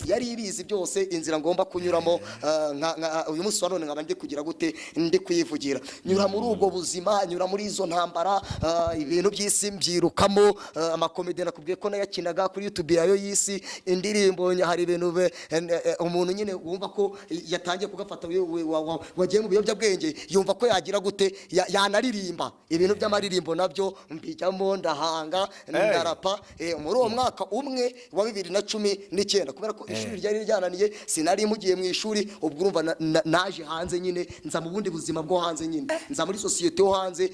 Yari ibizi byose inzira ngomba kunyuramo. Uyu munsi wa none nkaba ndi kugira gute? Ndi kuyivugira. Nyura muri ubwo buzima, nyura muri izo ntambara, ibintu by'isi mbyirukamo. Amakomedi nakubwiye ko nayakinaga kuri YouTube yayo y'isi, indirimbo. Hari ibintu umuntu nyine wumva ko yatangiye kugafata, wagiye mu biyobyabwenge, yumva ko yagira gute? Yanaririmba. Ibintu by'amaririmbo nabyo mbijyamo, ndahanga, ndarapa. Muri uwo mwaka umwe wa 2019, kubera ko ishuri ryari ryananiye, sinari mugiye mu ishuri. Ubwo urumva naje hanze nyine, nza mu bundi buzima bwo hanze nyine, nza muri sosiyete yo hanze,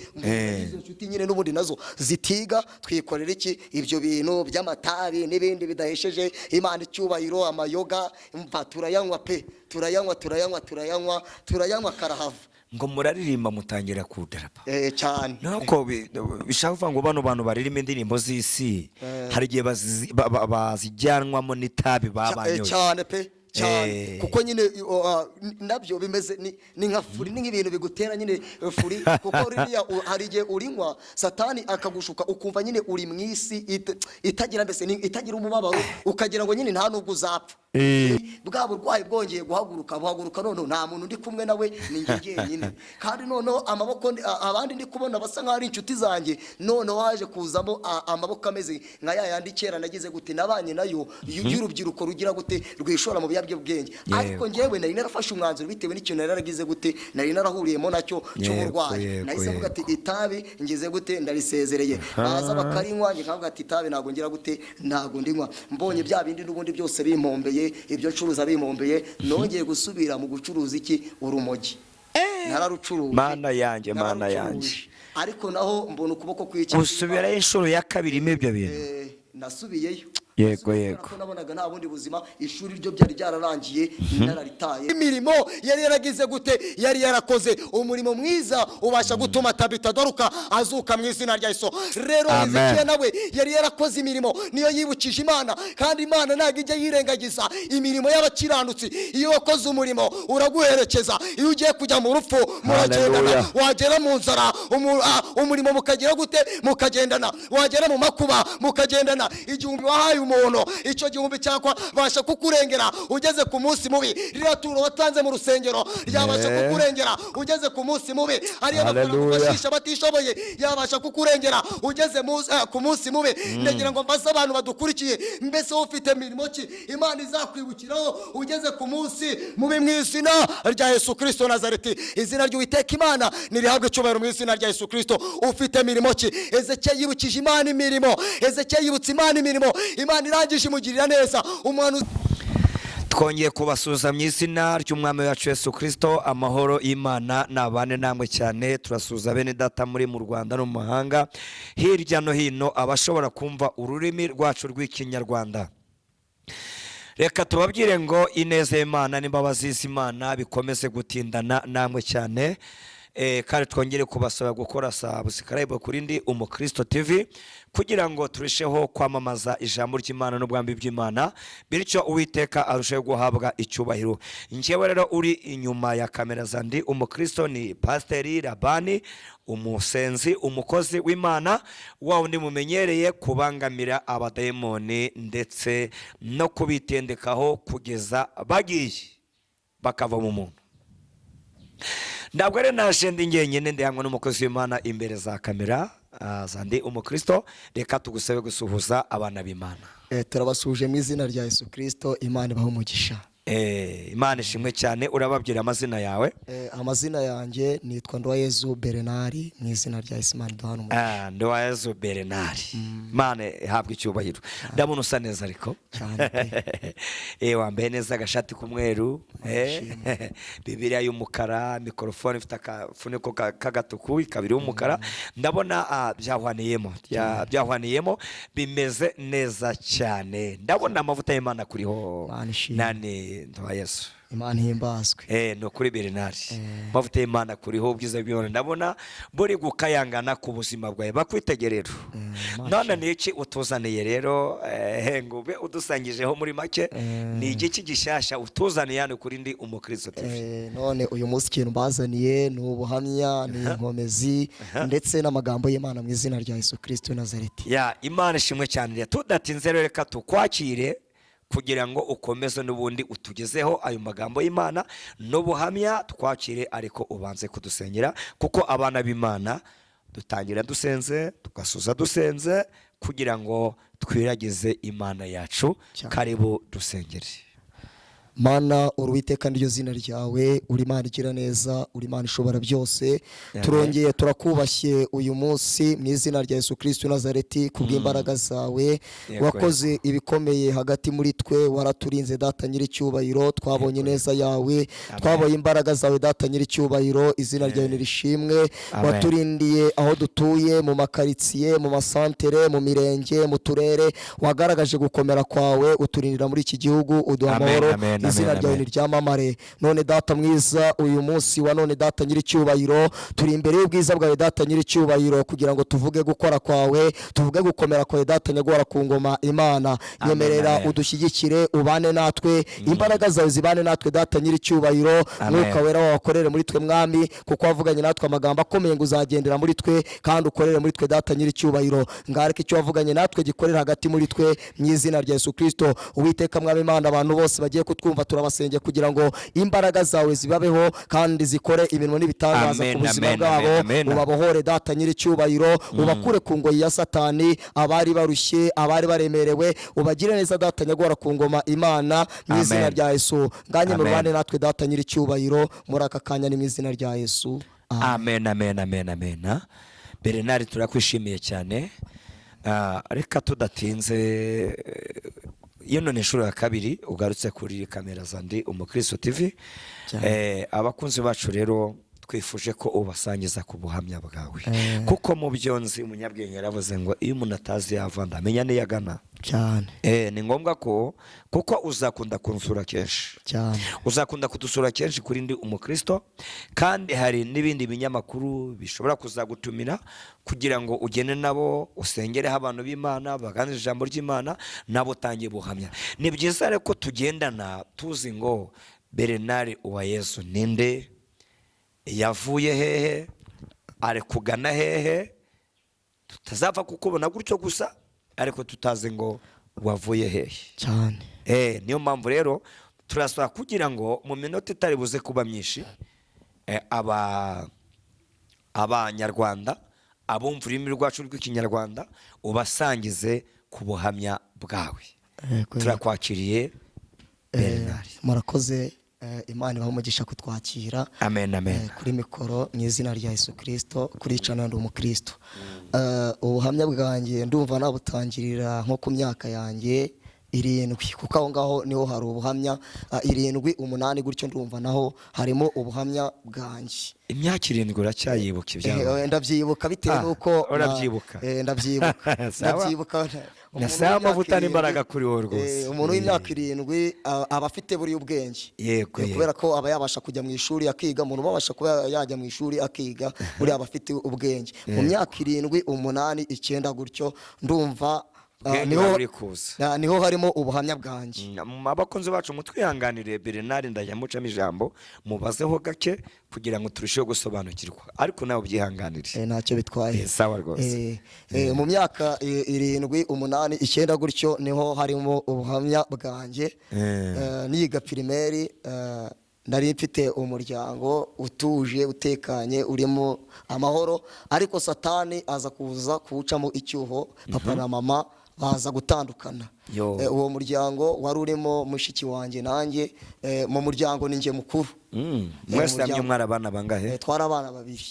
izo nshuti nyine n'ubundi nazo zitiga. Twikorera iki? Ibyo bintu by'amatabi n'ibindi bidahesheje Imana icyubahiro, amayoga. Mva turayanywa pe, turayanywa, turayanywa, turayanywa, turayanywa karahava. Ngo muraririmba, mutangira kudarapa? Cyane. Nuko bishaka kuvuga ngo bano bantu baririmba indirimbo z'isi, hari igihe bazijyanwamo n'itabi babanyoye. Cyane pe, cyane. Kuko nyine nabyo bimeze ni nka furi, ni nk'ibintu bigutera nyine furi, kuko ririya hari igihe urinywa, Satani akagushuka, ukumva nyine uri mu isi itagira mbese itagira umubabaro, ukagira ngo nyine nta nubwo uzapfa. Bwa burwayi bwongeye guhaguruka, buhaguruka noneho nta muntu ndi kumwe nawe, ni njye jyenyine. Kandi noneho amaboko abandi ndi kubona basa nk'aho ari inshuti zanjye, noneho haje kuzamo amaboko ameze nka ya yandi kera nagize gute? Nabanye nayo, y'urubyiruko rugira gute? Rwishora mu biyobyabwenge. Ariko njyewe nari narafashe umwanzuro bitewe n'ikintu nari naragize gute? Nari narahuriyemo nacyo cy'uburwayi. Nahise mvuga ati: "Itabi ngize gute? Ndarisezereye." Baza bakarinywa, njye nkavuga ati: "Itabi ntabwo ngira gute? Ntabwo ndinywa." Mbonye bya bindi n'ubundi byose bimpombeye, ibyo ncuruza bimpombeye, nongeye gusubira mu gucuruza iki? Urumogi. Nararucuruje. Mana yanjye, Mana Nararucuruje. yanjye. Ariko naho mbona ukuboko kw'iki. Usubirayo inshuro ya kabiri mo ibyo bintu? Nasubiyeyo. Nasubiyeyo kubera ko nabonaga nta bundi buzima. Ishuri ryo byari byararangiye, nararitaye. Imirimo yari yaragize gute? Yari yarakoze umurimo mwiza ubasha gutuma Tabita Doruka azuka mu izina rya Yesu. Rero Amen. Hezekiya nawe yari yarakoze imirimo, niyo yibukije Imana. Kandi Imana ntabwo ijya yirengagiza imirimo y'abakiranutsi. Iyo wakoze umurimo uraguherekeza. Iyo ugiye kujya mu rupfu muragendana. Hallelujah. Wagera mu nzara, umurimo mukagira gute? Mukagendana. Wagera mu makuba mukagendana. Igihumbi wahaye umuntu, icyo gihumbi cyabasha kukurengera ugeze ku munsi mubi. Ririya turo watanze mu rusengero ryabasha kukurengera ugeze ku munsi mubi. Ariyo mafaranga Hallelujah. ufashisha abatishoboye yabasha kukurengera ugeze ku munsi mubi. Ndagira ngo mbaze abantu badukurikiye: mbese wowe ufite mirimo ki Imana izakwibukiraho ugeze ku munsi mubi? Mu izina rya Yesu Kirisito Nazareti, izina ry'Uwiteka Imana nirihabwe icyubahiro mu izina rya Yesu Kirisito. Ufite mirimo ki? Ezekiya yibukije Imana imirimo. Ezekiya yibutse Imana imirimo, Imana irangije imugirira neza. Umuhanuzi. Twongeye kubasuhuza mu izina ry'Umwami wacu Yesu Kirisito. Amahoro y'Imana nabane namwe cyane. Turasuhuza bene data muri mu Rwanda no mu mahanga, hirya no hino, abashobora kumva ururimi rwacu rw'Ikinyarwanda. Reka tubabwire ngo ineza y'Imana n'imbabazi z'Imana bikomeze gutindana namwe cyane. Kandi twongere kubasaba gukora subscribe kuri Ndi Umukristo TV, kugira ngo turusheho kwamamaza ijambo ry'Imana n'ubwami bw'Imana, bityo Uwiteka arusheho guhabwa icyubahiro. Njyewe rero uri inyuma ya kamera za Ndi Umukristo ni Pasiteri Labani, umusenzi, umukozi w'Imana, wa wundi mumenyereye kubangamira abadayimoni ndetse no kubitendekaho kugeza bagiye bakava mu muntu. Ntabwo ari naje ndi njyenyine, ndi hamwe n'umukozi w'Imana imbere za kamera za Ndi Umukristo. Reka tugusabe gusuhuza abana b'Imana. Turabasuhuje mu izina rya Yesu Kirisito. Imana ibahe umugisha. Imana ishimwe cyane. Urababwira amazina yawe. Amazina yanjye nitwa Nduwayezu Bernard, mu izina rya Yesu. Imana iduhane umugisha. Ah, Nduwayezu Bernard, Imana ihabwa icyubahiro. Ndabona usa neza ariko. Cyane pe. Wambaye neza, agashati k'umweru, Bibiliya y'umukara, mikorofone ifite akafuniko k'agatuku, ikaba iriho umukara. Ndabona byahwaniyemo, bimeze neza cyane. Ndabona amavuta y'Imana kuriho. Imana ishimwe. Nani, Nduwayezu? Imana ihimbazwe. Ni ukuri Bernard, amavuta y'Imana kuriho, ubwiza bw'Imana ndabona buri gukayangana ku buzima bwawe. Bakwitegerera. Imana None ni iki utuzaniye rero, ngo ube udusangijeho muri make? Ni igiki gishyashya utuzaniye hano kuri Ndi Umukristo TV? None uyu munsi ikintu mbazaniye ni ubuhamya, ni inkomezi ndetse n'amagambo y'Imana mu izina rya Yesu Kirisito Nazareti. Ya, Imana ishimwe cyane. Rero tudatinze rero, reka tukwakire. kugira ngo ukomeze n'ubundi utugezeho ayo magambo y'Imana n'ubuhamya twakire, ariko ubanze kudusengera, kuko abana b'Imana dutangira dusenze, tugasoza dusenze, kugira ngo twiragize Imana yacu. Cyane. Karibu dusengere. Mana, Uwiteka niryo zina ryawe, uri Imana igira neza, uri Imana ishobora byose. Turongeye turakubashye uyu munsi mu izina rya Yesu Kristo Nazareti, kubw'imbaraga zawe. Wakoze ibikomeye hagati muri twe, waraturinze Data nyiricyubahiro, twabonye neza yawe, twabonye imbaraga zawe Data nyiricyubahiro, izina ryawe nirishimwe. Amen. Waturindiye aho dutuye, mu makaritsiye, mu masantere, mu mirenge, mu turere, wagaragaje gukomera kwawe, uturindira muri iki gihugu, uduha Amen, amahoro. amen, Izina amen, ryawe amen. niryamamare. None Data mwiza, uyu munsi wa none Data nyiricyubahiro, turi imbere y'ubwiza bwawe Data nyiricyubahiro, kugira ngo tuvuge gukora kwawe, tuvuge gukomera kwawe Data nyagora ku ngoma Imana. Amen, Nyemerera amen. udushyigikire, ubane natwe, imbaraga zawe zibane natwe Data nyiricyubahiro. Amen. Mwuka wera wakorere muri twe Mwami, kuko wavuganye natwe amagambo akomeye ngo uzagendera muri twe kandi ukorere muri twe Data nyiricyubahiro. Ngareke icyo wavuganye natwe gikorera hagati muri twe mu izina rya Yesu Kristo. Uwiteka Mwami Imana, abantu bose bagiye kutwumva turabasengeye kugira ngo imbaraga zawe zibabeho kandi zikore imirimo n'ibitangaza Amen, ku buzima amen, bwabo. amen, amen. Ubabohore Data nyiricyubahiro, ubakure ku ngoyi ya Satani, abari barushye, abari baremerewe, ubagire neza Data nyagora ku ngoma Imana, mu izina Amen. rya Yesu. Nganye Amen. mubane natwe Data nyiricyubahiro muri aka kanya, ni mu izina rya Yesu. Amen, amen, amen, amen. Bernard, turakwishimiye cyane. Reka tudatinze, iyo none inshuro ya kabiri ugarutse kuri kamera za Ndi Umukristo TV. Abakunzi bacu rero twifuje ko ubasangiza ku buhamya bwawe, kuko mu byo nzi umunyabwenge yaravuze ngo iyo umuntu atazi yava ndamenya n'iyo agana. Cyane. Ni ngombwa ko, kuko uzakunda kunsura kenshi, Cyane. uzakunda kudusura kenshi kuri Ndi Umukristo, kandi hari n'ibindi binyamakuru bishobora kuzagutumira kugira ngo ugende nabo usengereho abantu b'Imana, baganirize ijambo ry'Imana, nabo utangiye buhamya. Ni byiza rero ko tugendana tuzi ngo Bernard Uwayezu ninde, yavuye hehe, ari kugana hehe, tutazapfa kukubona gutyo gusa ariko tutazi ngo wavuye hehe. Cyane. Niyo mpamvu rero turasaba kugira ngo mu minota itari buze kuba myinshi, abanyarwanda abumva ururimi rwacu rw'ikinyarwanda ubasangize ku buhamya bwawe. Yego. Turakwakiriye Bernard. Murakoze, Imana ibahe umugisha kutwakira. Amen, amen. Kuri mikoro mu izina rya Yesu Kristo, kuri cana Ndi Umukristo. Ubuhamya bwanjye ndumva nabutangirira nko ku myaka yanjye 7, kuko aho ngaho niho hari ubuhamya, 7, 8 gutyo, ndumva naho harimo ubuhamya bwanjye. Imyaka 7 uracyayibuka ibyawe? Ndabyibuka bitewe nuko Urabyibuka? Ndabyibuka. Sawa. Ndabyibuka. Nasaba amavuta n'imbaraga kuri wowe rwose. Umuntu w'imyaka 7 aba afite buriya ubwenge. Kubera ko aba yabasha kujya mu ishuri akiga, umuntu ubasha kuba yajya mu ishuri akiga buriya aba afite ubwenge. Mu myaka 7, 8, 9 gutyo ndumva Ubwenge buba buri kuza. Niho harimo ubuhamya bwanjye. Abakunzi bacu mutwihanganire, Bernard ndajya mucamo ijambo mubazeho gake kugira ngo turusheho gusobanukirwa, ariko nawe ubyihanganire. Ntacyo bitwaye. Sawa rwose. Mu myaka 7, 8, 9 gutyo niho harimo ubuhamya bwanjye. Niga pirimeri, nari mfite umuryango utuje, utekanye, urimo amahoro, ariko Satani aza kuza kuwucamo icyuho, papa na mama baza gutandukana. Uwo muryango wari urimo mushiki wanjye nanjye, mu muryango ni njye mukuru. Mwese hamwe mwari abana bangahe? Twari abana babiri.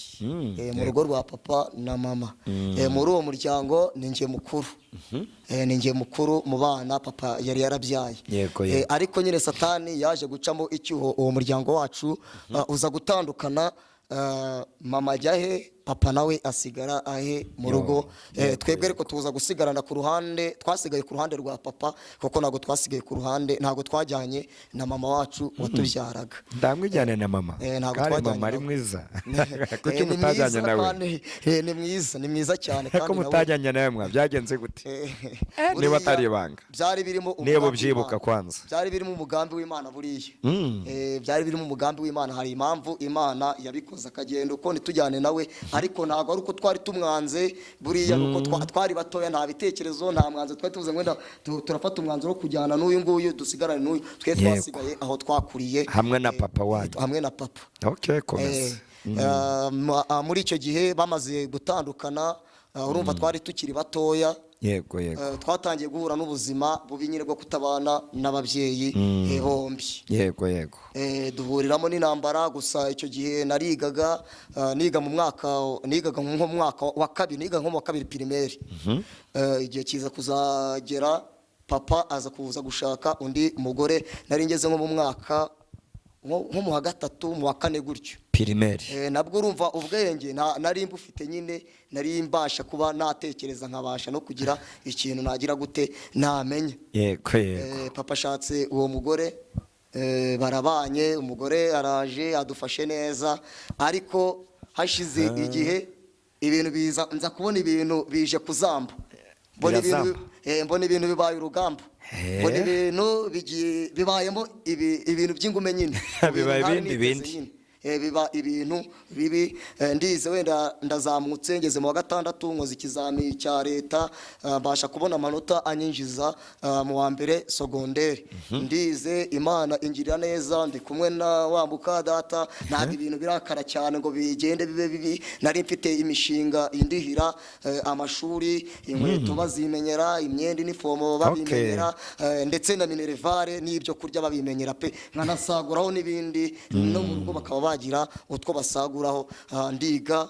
Mu rugo rwa papa na mama. Muri uwo muryango ni njye mukuru. Ni njye mukuru mu bana papa yari yarabyaye. Ariko nyine Satani yaje gucamo icyuho, uwo muryango wacu uza gutandukana. Mama ajya he, papa nawe asigara ahe mu rugo. Twebwe ariko tuza gusigarana ku ruhande, twasigaye ku ruhande rwa papa, kuko ntabwo twasigaye ku ruhande, ntabwo twajyanye na mama wacu watubyaraga. Ndamwijyane na mama. Ntabwo Kandi twajyanye mama ari nawe. mwiza. Kuki Ni mutajyanye mwiza nawe? kandi, ni mwiza, ni mwiza cyane Ko kandi nawe. mutajyanye nawe mwa byagenze gute? Niba Buriya atari ibanga. byari birimo Niba umugambi ubyibuka w'Imana. kwanza. Byari birimo umugambi w'Imana buriya. Byari birimo umugambi w'Imana, hari impamvu Imana yabikoze akagenda uko ntitujyane nawe. Ariko ntabwo ari uko twari tumwanze, buriya ni uko twari batoya, nta bitekerezo, nta mwanzuro twari tuvuze ngo wenda turafata umwanzuro wo kujyana n'uyu nguyu, dusigarane n'uyu. Twe twasigaye aho twakuriye. Hamwe na papa wanyu. Hamwe na papa. Okay, komeza. Muri icyo gihe bamaze gutandukana, urumva twari tukiri batoya. yego yego Twatangiye guhura n'ubuzima bubi nyine bwo kutabana n'ababyeyi bombi. yego yego Duhuriramo n'intambara. Gusa icyo gihe narigaga, niga mu mwaka, nigaga nko mu mwaka wa kabiri, niga nko mu wa kabiri primaire. Igihe kiza kuzagera, papa aza kuza gushaka undi mugore. Nari ngeze nko mu mwaka nko mu wa gatatu, mu wa kane gutyo. Primaire. Nabwo urumva ubwenge nari mbufite nyine, nari mbasha kuba natekereza, nkabasha no kugira ikintu nagira gute namenya. yego yego Papa ashatse uwo mugore, barabanye, umugore araje adufashe neza, ariko hashize igihe ibintu biza, nza kubona ibintu bije kuzamba, mbona ibintu Birazamba. Mbona ibintu bibaye urugamba. Mbona ibintu bibayemo ibintu by'ingume nyine. Bibaye Ibintu ntari ibindi niteze bindi. nyine. Biba ibintu bibi. Ndize, wenda ndazamutse ngeze mu wa gatandatu, nkoze ikizami cya leta, mbasha kubona amanota anyinjiza mu wa mbere sogonderi. Ndize, Imana ingirira neza, ndi kumwe na wa muka data, ntabwo ibintu birakara cyane ngo bigende bibe bibi. Nari mfite imishinga indihira amashuri, inkweto bazimenyera, imyenda, inifomo babimenyera, ndetse na minerivare n'ibyo kurya babimenyera pe, nkanasaguraho n'ibindi, no mu rugo bakaba bagira utwo basaguraho. Ndiga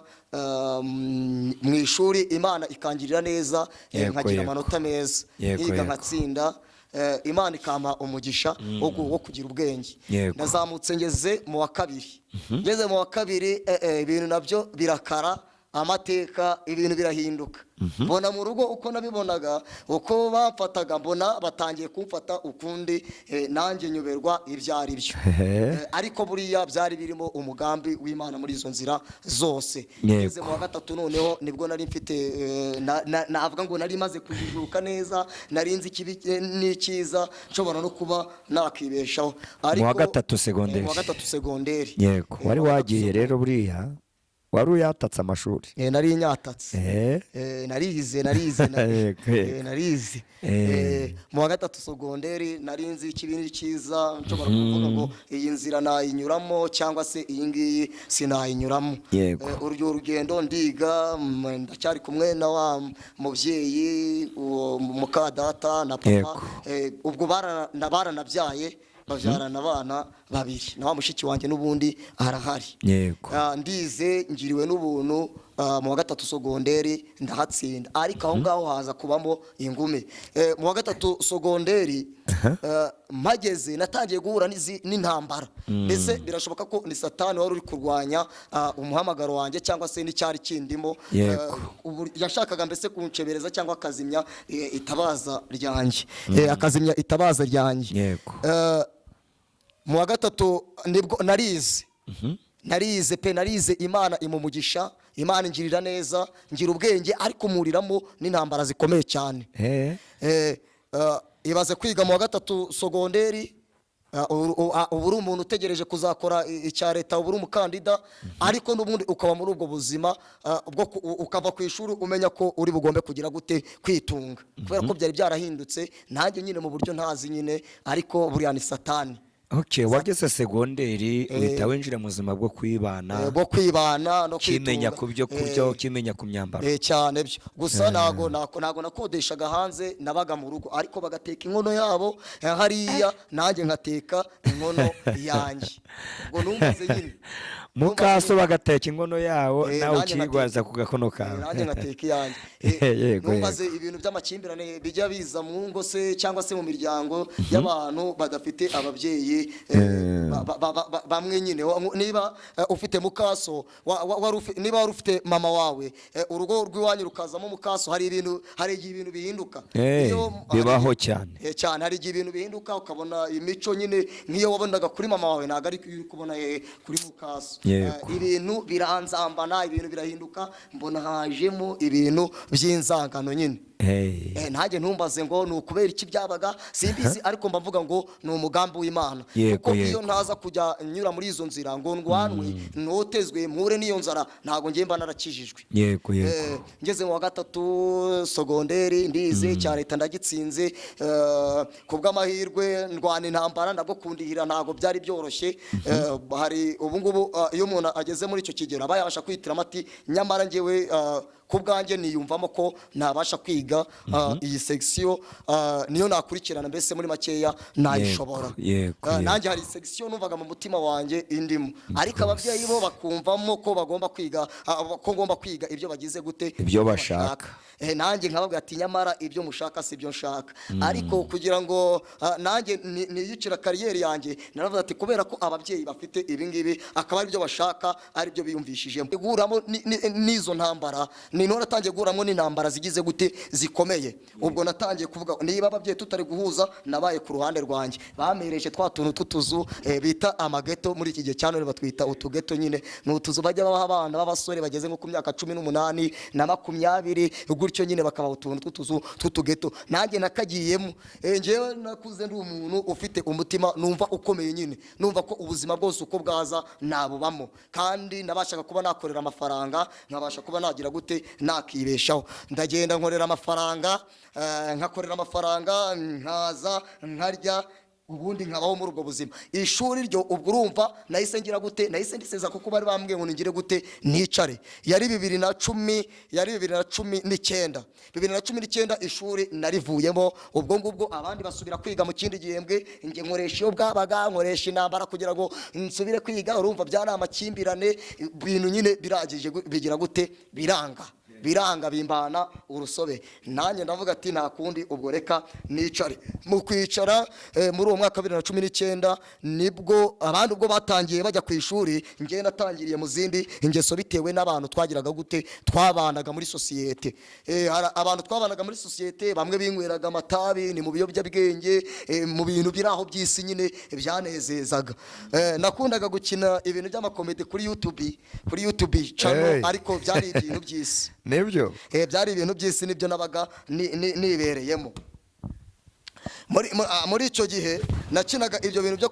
mu ishuri, Imana ikangirira neza, nkagira amanota meza, nkiga nkatsinda, Imana ikampa umugisha wo kugira ubwenge. Nazamutse ngeze mu wa kabiri, ngeze mu wa kabiri, ibintu nabyo birakara, amateka, ibintu birahinduka. Mbona mu rugo uko nabibonaga, uko bamfataga, mbona batangiye kumfata ukundi, nanjye nyoberwa ibyo ari byo. Ariko buriya byari birimo umugambi w'Imana muri izo nzira zose. Ngeze mu wa gatatu noneho nibwo nari mfite, navuga ngo nari maze kujijuka neza, nari nzi ikibi n'icyiza, nshobora no kuba nakibeshaho. Mu wa gatatu segonderi. Mu wa gatatu segonderi. Wari Mu wa gatatu. wagiye rero, buriya wari uyatatse amashuri. Nari nyatatse. Narize, narize, Yego, yego. Narize. Mu wa gatatu sogonderi nari nzi ikibi n'icyiza, nshobora kuvuga ngo iyi nzira nayinyuramo cyangwa se iyi ngiyi sinayinyuramo. Urwo rugendo ndiga, ndacyari kumwe na wa mubyeyi, uwo muka data na papa. Ubwo baranabyaye, babyarana abana babiri, na wa mushiki wanjye n'ubundi arahari. Ndize, ngiriwe n'ubuntu, mu wa gatatu sogonderi ndahatsinda, ariko aho ngaho haza kubamo ingume. Mu wa gatatu sogonderi, mpageze natangiye guhura n'intambara, mbese birashoboka ko ni Satani wari uri kurwanya umuhamagaro wanjye cyangwa se n'icyari kindimo. Yashakaga mbese kuncebereza cyangwa akazimya itabaza ryanjye, akazimya itabaza ryanjye. Mu wa gatatu nibwo narize, narize pe, narize, Imana imumugisha, Imana ingirira neza, ngira ubwenge, ariko muriramo n'intambara zikomeye cyane. Ibaze kwiga mu wa gatatu sogonderi, uba uri umuntu utegereje kuzakora icya leta, uba uri umukandida, ariko n'ubundi ukaba muri ubwo buzima, bwo ukava ku ishuri umenya ko uri bugombe kugira gute, kwitunga, kubera ko byari byarahindutse, nanjye nyine mu buryo ntazi nyine, ariko buriya ni Satani. Okay, wageze segonderi uhita winjira mu buzima bwo kwibana. Bwo kwibana no ukimenya kwitunga. ku byo kurya, ukimenya ku myambaro. Cyane byo. Gusa ntago nakodeshaga hanze, nabaga mu rugo, ariko bagateka inkono yabo hariya, nanjye nkateka inkono yanjye. Ubwo numvaze nyine Mukaso bagateka inkono yawo, nawe nanjye ukigwaza ku gakono kawe. Nanjye ngateka iyanjye. Numvaze ibintu by'amakimbirane bijya biza mu ngo se cyangwa se mu miryango y'abantu badafite ababyeyi, bamwe nyine. Niba ufite mukaso, niba wari ufite mama wawe, urugo rw'iwanyu rukazamo mukaso, hari ibintu, hari igihe ibintu bihinduka. Bibaho cyane. Cyane, hari igihe ibintu bihinduka, ukabona imico nyine nk'iyo wabonaga kuri mama wawe ntabwo ari iyo uri kubona kuri mukaso. Ibintu biranzambana, ibintu birahinduka, mbona hajemo ibintu by'inzangano nyine. Ntajye ntumbaze ngo ni ukubera iki byabaga, simbizi, ariko mbavuga ngo ni umugambi w'Imana, kuko iyo ntaza kujya nyura muri izo nzira ngo ndwanwe, ntotezwe, mpure n'iyo nzara, ntabwo ngiye mba narakijijwe. yego yego Ngeze mu wa gatatu sogonderi, ndize cya leta ndagitsinze. Ku bw'amahirwe ndwana intambara nabwo kundihira ntabwo byari byoroshye. Hari ubu ngubu, iyo umuntu ageze muri icyo kigero aba yabasha kwihitiramo ati nyamara njyewe, ku bwanjye niyumvamo ko ntabasha kwiga iyi section, niyo nakurikirana, mbese muri makeya nayishobora. Nanjye hari section numvaga mu mutima wanjye indimo, ariko ababyeyi bo bakumvamo ko bagomba kwiga, ko ngomba kwiga ibyo bagize gute? Ibyo bashaka. Nanjye nkababwira ati nyamara ibyo mushaka si ibyo nshaka, ariko kugira ngo nanjye niyicira carrière yanjye, naravuze ati kubera ko ababyeyi bafite ibi ngibi akaba ari byo bashaka, ari byo biyumvishijemo, guhuramo n'izo ntambara, ni none natangiye guhuramo n'intambara zigize gute? Zikomeye. Ubwo natangiye kuvuga niba ababyeyi tutari guhuza, nabaye ku ruhande rwanjye, bamereje twa tuntu tw'utuzu, bita amageto muri iki gihe cya none, batwita utugeto nyine. Ni utuzu bajya baha abana b'abasore bageze nko ku myaka 18 na 20 gutyo nyine, bakabaha utuntu tw'utuzu tw'utugeto. Nanjye nakagiyemo. Njyewe nakuze ndi umuntu ufite umutima numva ukomeye nyine, numva ko ubuzima bwose uko bwaza nabubamo, kandi nabashaga kuba nakorera amafaranga, nkabasha kuba nagira gute? Nakibeshaho. Ndagenda nkorera amafaranga, nkakorera amafaranga, nkaza nkarya, ubundi nkabaho muri ubwo buzima. Ishuri ryo ubwo urumva nahise ngira gute? Nahise ndiseza, kuko bari bambwiye ngo ningire gute? Nicare. Yari 2010, yari 2019, 2019 ishuri narivuyemo. Ubwo ngubwo abandi basubira kwiga mu kindi gihembwe, njye nkoresha iyo bwabaga, nkoresha intambara kugira ngo nsubire kwiga. Urumva byari amakimbirane, ibintu nyine birangije bigira gute? Biranga, biranga, bimbana urusobe. Nanjye ndavuga ati nta kundi, ubwo reka nicare. Mu kwicara, muri uwo mwaka wa 2019 nibwo abandi ubwo batangiye bajya ku ishuri, njye natangiriye mu zindi ingeso bitewe n'abantu twagiraga gute? Twabanaga muri sosiyete. Hari abantu twabanaga muri sosiyete, bamwe binyweraga amatabi, ni mu biyobyabwenge, mu bintu biri aho by'isi nyine byanezezaga. Nakundaga gukina ibintu by'amakomedi kuri YouTube, kuri YouTube channel, ariko byari ibintu by'isi. Nibyo. Byari ibintu by'isi, nibyo nabaga nibereyemo. Muri icyo gihe nakinaga ibyo bintu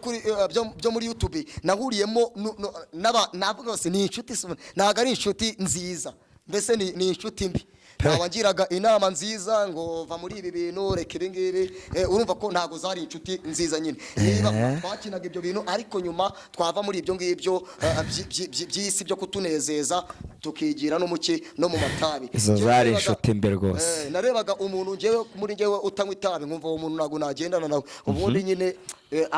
byo muri YouTube, nahuriyemo navuga bose ni inshuti, ntabwo ari inshuti nziza, mbese ni inshuti mbi. Ntawangiraga inama nziza ngo va muri ibi bintu, reka ibi ngibi. Urumva ko ntabwo zari inshuti nziza nyine. Niba twakinaga ibyo bintu, ariko nyuma twava muri ibyo ngibyo, by'isi byo kutunezeza, tukigira no muki? No mu matabi. Izo Njyewe zari inshuti mbi rwose. Narebaga umuntu njyewe muri njyewe utanywa itabi, nkumva uwo muntu ntabwo nagendana nawe. Ubundi nyine,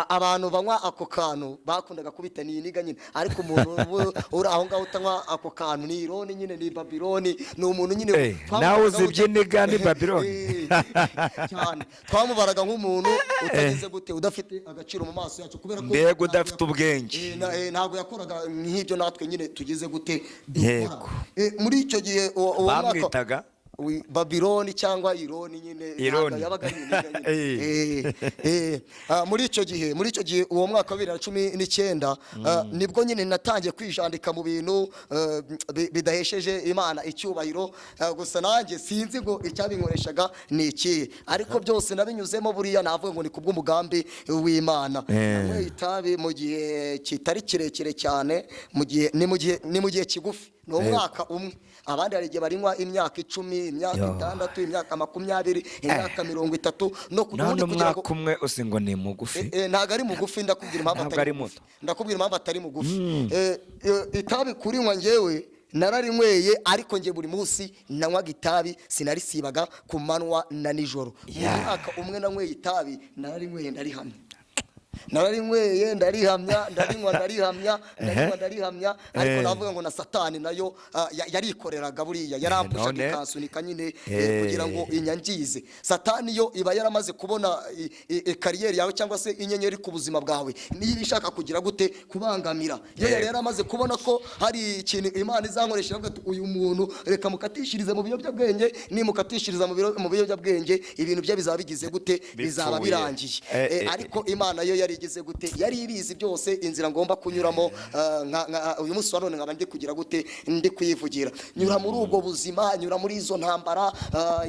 abantu banywa ako kantu bakundaga kubita ni iniga nyine, ariko umuntu uri aho ngaho utanywa ako kantu ni ironi nyine, ni Babiloni, ni umuntu nyine Nawe uzi iby'iniga ni Babiloni. Cyane, twamubaraga nk'umuntu utagize gute? Udafite agaciro mu maso yacu, kubera ko Mbega udafite ubwenge. Ntabwo yakoraga nk'ibyo natwe nyine tugize gute? Dukora. Muri icyo gihe uwo mwaka Bamwitaga Babiloni cyangwa Ironi nyine. Ironi. Ntabwo yabaga ari iniga nyine. Muri icyo gihe uwo mwaka wa 2019, nibwo nyine natangiye kwijandika mu bintu bidahesheje Imana icyubahiro. Gusa nanjye sinzi ngo icyabinkoreshaga ni ikihe, ariko byose nabinyuzemo. Buriya navuga ngo ni kubw'umugambi w'Imana. Nanyweye itabi mu gihe kitari kirekire cyane, mu gihe ni mu gihe kigufi, ni umwaka umwe. Abandi hari igihe barinywa imyaka 10, imyaka 6, imyaka 20, imyaka 30 no None ubundi kugira ngo umwaka umwe uzi ngo ni mugufi? Ntabwo ari mugufi, ndakubwira impamvu Ntabwo atari ari mugufi. muto. Ndakubwira impamvu atari mugufi. Itabi kurinywa, njyewe nararinyweye, ariko njye buri munsi nanywaga itabi, sinarisibaga ku manywa na nijoro. Mu mwaka umwe nanyweye itabi, nararinyweye ndarihamya, nararinyweye ndarihamya, ndarinywa ndarihamya, ndarinywa ndarihamya, ariko navuga ngo na Satani nayo, yarikoreraga buriya, yarampushaga None? ikansunika nyine, kugira ngo inyangize. Satani yo iba yaramaze kubona carrière yawe cyangwa se inyenyeri ku buzima bwawe, niba ishaka kugira gute? Kubangamira. Iyo yari yaramaze kubona ko hari ikintu Imana izankoresha, iravuga ati uyu muntu reka mukatishirize mu biyobyabwenge, nimukatishiriza mu biyobyabwenge ibintu bye bizaba bigize gute? Bizaba Bipfuye. birangiye. Ariko Imana yo yari igize gute, yari ibizi byose inzira ngomba kunyuramo. Uyu munsi wa none nkaba ndi kugira gute, ndi kuyivugira. Nyura muri ubwo buzima, nyura muri izo ntambara,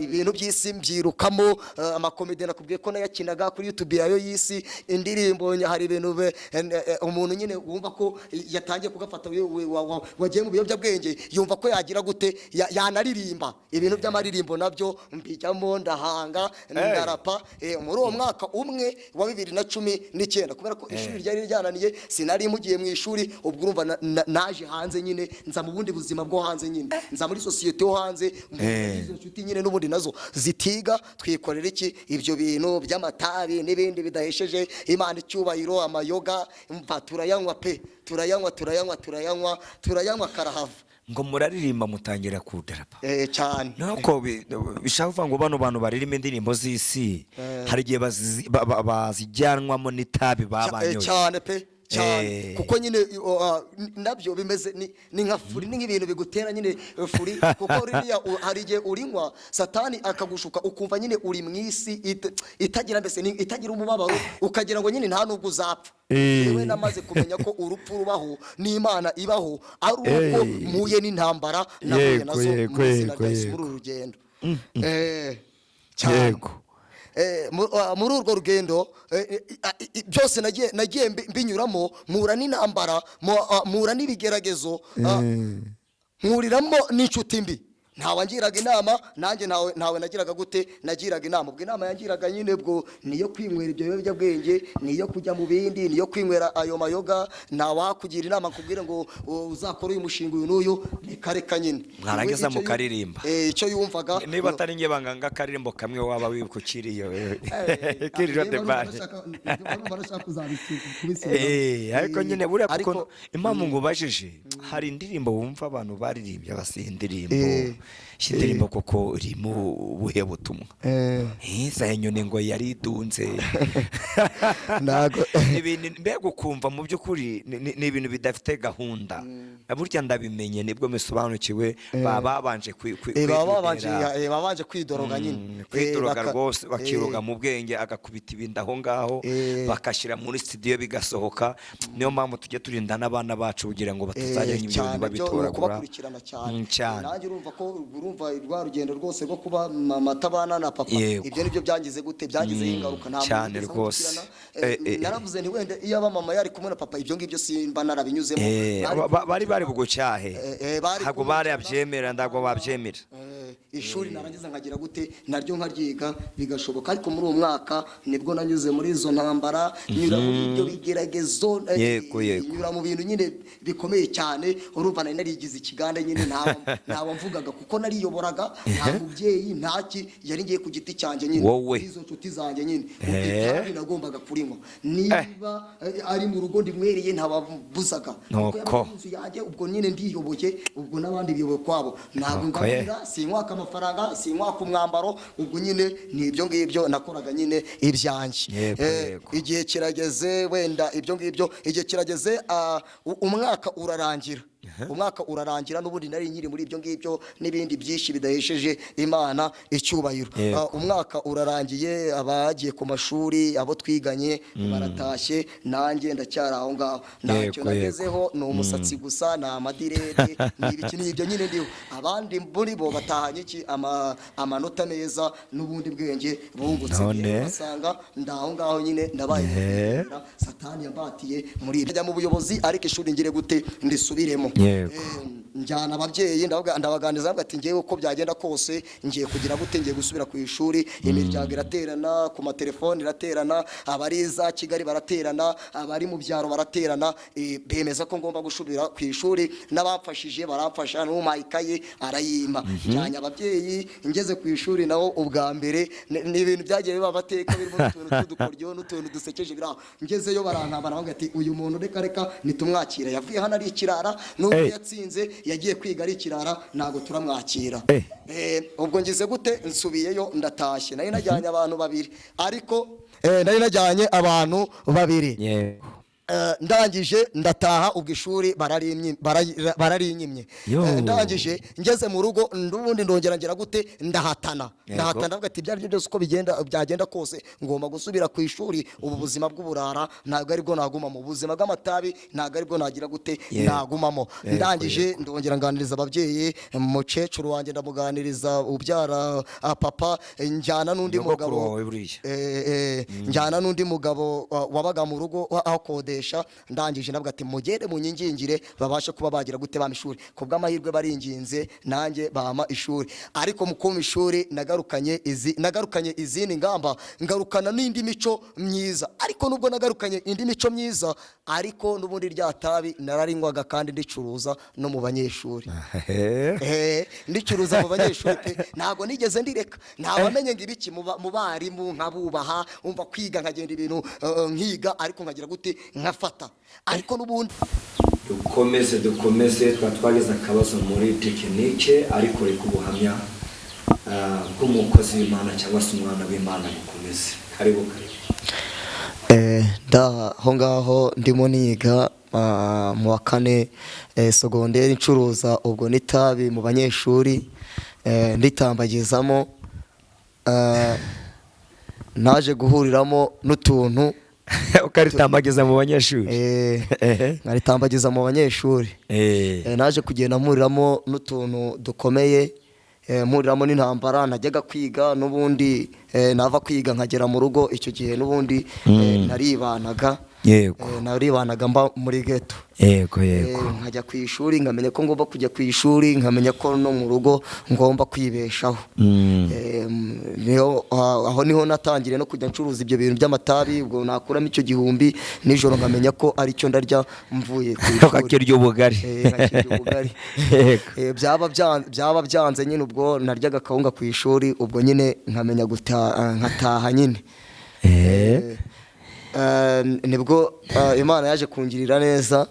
ibintu by'isi mbyirukamo. Amakomedi nakubwiye ko nayakinaga kuri YouTube yayo y'isi, indirimbo hari ibintu umuntu nyine wumva ko yatangiye kugafata, wagiye mu biyobyabwenge, yumva ko yagira gute, yanaririmba. Ibintu by'amaririmbo nabyo mbijyamo, ndahanga, ndarapa. Muri uwo mwaka umwe wa 2019, kubera ko ishuri ryari ryananiye, sinari mugiye mu ishuri. Ubwo urumva naje hanze nyine, nza mu bundi buzima bwo hanze nyine, nza muri sosiyete yo hanze, mbona izo nshuti nyine n'ubundi nazo zitiga, twikorera iki, ibyo bintu by'amatabi n'ibindi bidahesheje Imana icyubahiro, amayoga, mva turayanywa pe, turayanywa, turayanywa, turayanywa, turayanywa karahava. Ngo muraririmba, mutangira kudarapa? Cyane. Nuko bishaka kuvuga ngo bano bantu baririmba indirimbo z'isi, hari igihe bazijyanwamo n'itabi babanyoye. Cyane pe, cyane, kuko nyine nabyo bimeze ni nka furi, ni nk'ibintu bigutera nyine furi, kuko ririya hari igihe urinywa, Satani akagushuka, ukumva nyine uri mu isi itagira mbese itagira umubabaro, ukagira ngo nyine nta nubwo uzapfa. Yewe, namaze kumenya ko urupfu rubaho n'Imana ibaho ari uko mpuye n'intambara nahuye nazo mu izina rya Yesu muri uru rugendo. Cyane. Muri urwo rugendo, byose nagiye mbinyuramo, mpura n'intambara, mpura n'ibigeragezo, nkuriramo n'inshuti mbi. Ntawe inama, nanjye ntawe nagiraga gute, nagiraga inama. Ubwo inama yangiraga nyine bwo niyo kwinywera ibyo biyobyabwenge, niyo kujya mu bindi, niyo kwinywera ayo mayoga. Ntawakugira inama akubwire ngo uzakore uyu mushinga uyu n'uyu, reka reka nyine. Mwarangiza We mukaririmba. Icyo yumvaga. Niba atari njye banganga, akaririmbo kamwe waba wibuka ukiriyo kiriyo de bare. Ariko nyine buriya kuko impamvu ngubajije, hari indirimbo wumva abantu baririmbye basiha indirimbo, iyi ndirimbo koko irimo ubuhe butumwa? Za nyoni ngo yaritunze. Ntago. Ibintu mbega ukumva mu by'ukuri ni ibintu bidafite gahunda. Burya ndabimenye, nibwo misobanukiwe, baba babanje Baba babanje kwidodera. Babanje kwidoroga nyine. Kwidoroga rwose, bakiroga mu bwenge, agakubita ibintu aho ngaho, bakashyira muri studio bigasohoka. Niyo mpamvu tujya turinda n'abana bacu kugira ngo batazajya ibyo bintu Cyane, byo ni babitoragura. ukubakurikirana cyane. Cyane. Nanjye urumva ko urumva rwa rugendo rwose rwo kuba mama atabana na papa, ibyo nibyo byangize gute, byangizeho ingaruka. Nta muntu Cyane wigeze rwose. ankurikirana. Naravuze nti wenda iyo aba mama yari kumwe na papa, ibyo ngibyo simba narabinyuzemo. Bari bugucyahe. Bari Ntabwo kunkurikirana. bari abyemera, ntabwo babyemera. Ishuri narangiza nkagira gute, naryo nkaryiga bigashoboka. Ariko muri uwo mwaka nibwo nanyuze muri izo ntambara, nyura muri ibyo bigeragezo, Yego, yego. nyura mu bintu nyine bikomeye cyane. Urumva nari narigize ikigande nyine, ntawe mvugaga kuko nariyoboraga, nta mubyeyi, ntaki, yari ngiye ku giti cyanjye nyine. Wowe. Izo nshuti zanjye nyine. Ubwo itabi nagombaga kurinywa, niba ari mu rugo ndimwereye, ntababuzaga. Kuko yabaga inzu yanjye, ubwo nyine ndiyoboye, ubwo n'abandi biyoboye kwabo, ntabwo Nuko ye. ngaburira, sinkwaka amafaranga, sinkwaka umwambaro. Ubwo nyine ni ibyo ngibyo nakoraga nyine ibyanjye. Igihe kirageze, wenda ibyo ngibyo, igihe kirageze, umwaka urarangira, umwaka urarangira, n'ubundi nari nkiri muri ibyo ngibyo n'ibindi byinshi bidahesheje Imana icyubahiro. Umwaka urarangiye, abagiye ku mashuri, abo twiganye baratashye, nanjye ndacyari aho ngaho, ntacyo nagezeho, ni umusatsi gusa, ni amadirede, ni ibiki, ni ibyo nyine ndiho. Abandi muri bo batahanye iki, amanota meza n'ubundi bwenge bungutse. None? Basanga ndaho ngaho nyine, ndabaye Satani yambatiye muri ibyo. Njya mu buyobozi, ariko ishuri ngire gute, ndisubiremo. Njyana ababyeyi, ndavuga, ndabaganiriza, ndavuga ati ngewe uko byagenda kose ngiye kugira gute, ngiye gusubira ku ishuri. Imiryango iraterana, ku matelefoni iraterana, abari za Kigali baraterana, abari mu byaro baraterana, bemeza ko ngomba gusubira ku ishuri. N'abamfashije baramfasha, n'umpaye ikaye arayimpa. Njyanye ababyeyi, ngeze ku ishuri naho ubwa mbere, ni ibintu byagiye biba amateka, birimo n'utuntu tw'udukoryo n'utuntu dusekeje biri aho. Ngezeyo barantambara, bavuga ati uyu muntu reka reka nitumwakira, yavuye hano ari ikirara, nubwo yatsinze yagiye kwiga ari ikirara, ntabwo turamwakira. Ubwo ngize gute, nsubiyeyo, ndatashye. Nari najyanye abantu babiri, ariko nari najyanye abantu babiri. Ndangije ndataha, ubwo ishuri bararinyimye. Yo. Ndangije ngeze mu rugo, n'ubundi ndongera ngira gute, ndahatana. Ndahatana, ndavuga ati ibyo ari byo byose, uko bigenda byagenda kose, ngomba gusubira ku ishuri. Ubu buzima bw'uburara ntabwo aribwo nagumamo, ubuzima bw'amatabi ntabwo aribwo nagira gute, nagumamo. Ndangije ndongera nganiriza ababyeyi, umukecuru wanjye ndamuganiriza ubyara papa, njyana n'undi Nyogokuru mugabo wawe buriya. Njyana n'undi mugabo wabaga mu rugo akodesha. Ndangije ndavuga ati mugende munyingingire babashe kuba bagira gute, bampa ishuri. Ku bw'amahirwe baringinze, nanjye bampa ishuri. Ariko mu kumpa ishuri nagarukanye izindi ngamba, ngarukana n'indi mico myiza. Ariko nubwo nagarukanye indi mico myiza, ariko n'ubundi rya tabi nararinywaga kandi ndicuruza no mu banyeshuri. Ndicuruza mu banyeshuri pe, ntabwo nigeze ndireka. Ntabamenye ngo ibiki mu barimu nkabubaha, umva kwiga nkagenda ibintu nkiga, ariko nkagira gute, nkafata, ariko n'ubundi. Dukomeze, dukomeze. Tuba twagize akabazo muri tekinike, ariko reka ubuhamya bw'umukozi w'Imana cyangwa se umwana w'Imana bukomeze. Karibu, karibu. Aho ngaho ndimo niga mu wa kane sogonderi, ncuruza ubwo n'itabi mu banyeshuri, nditambagizamo, naje guhuriramo n'utuntu. Ukaritambagiza mu banyeshuri? Nkaritambagiza mu banyeshuri. Naje kugenda mpuriramo n'utuntu dukomeye, mpuriramo n'intambara. Najyaga kwiga n'ubundi, nava kwiga nkagera mu rugo. Icyo gihe n'ubundi naribanaga. Naribanaga mba muri ghetto. Nkajya ku ishuri, nkamenya ko ngomba kujya ku ishuri, nkamenya ko no mu rugo ngomba kwibeshaho. Aho niho natangiriye no kujya ncuruza ibyo bintu by'amatabi. Ubwo nakuramo icyo 1000 nijoro, nkamenya ko aricyo ndarya mvuye ku ishuri. Ukakirya ubugari. Nkakirya ubugari. Byaba byanze nyine, ubwo naryaga akawunga ku ishuri, ubwo nyine nkamenya nkataha nyine. Nibwo Imana yaje kungirira neza.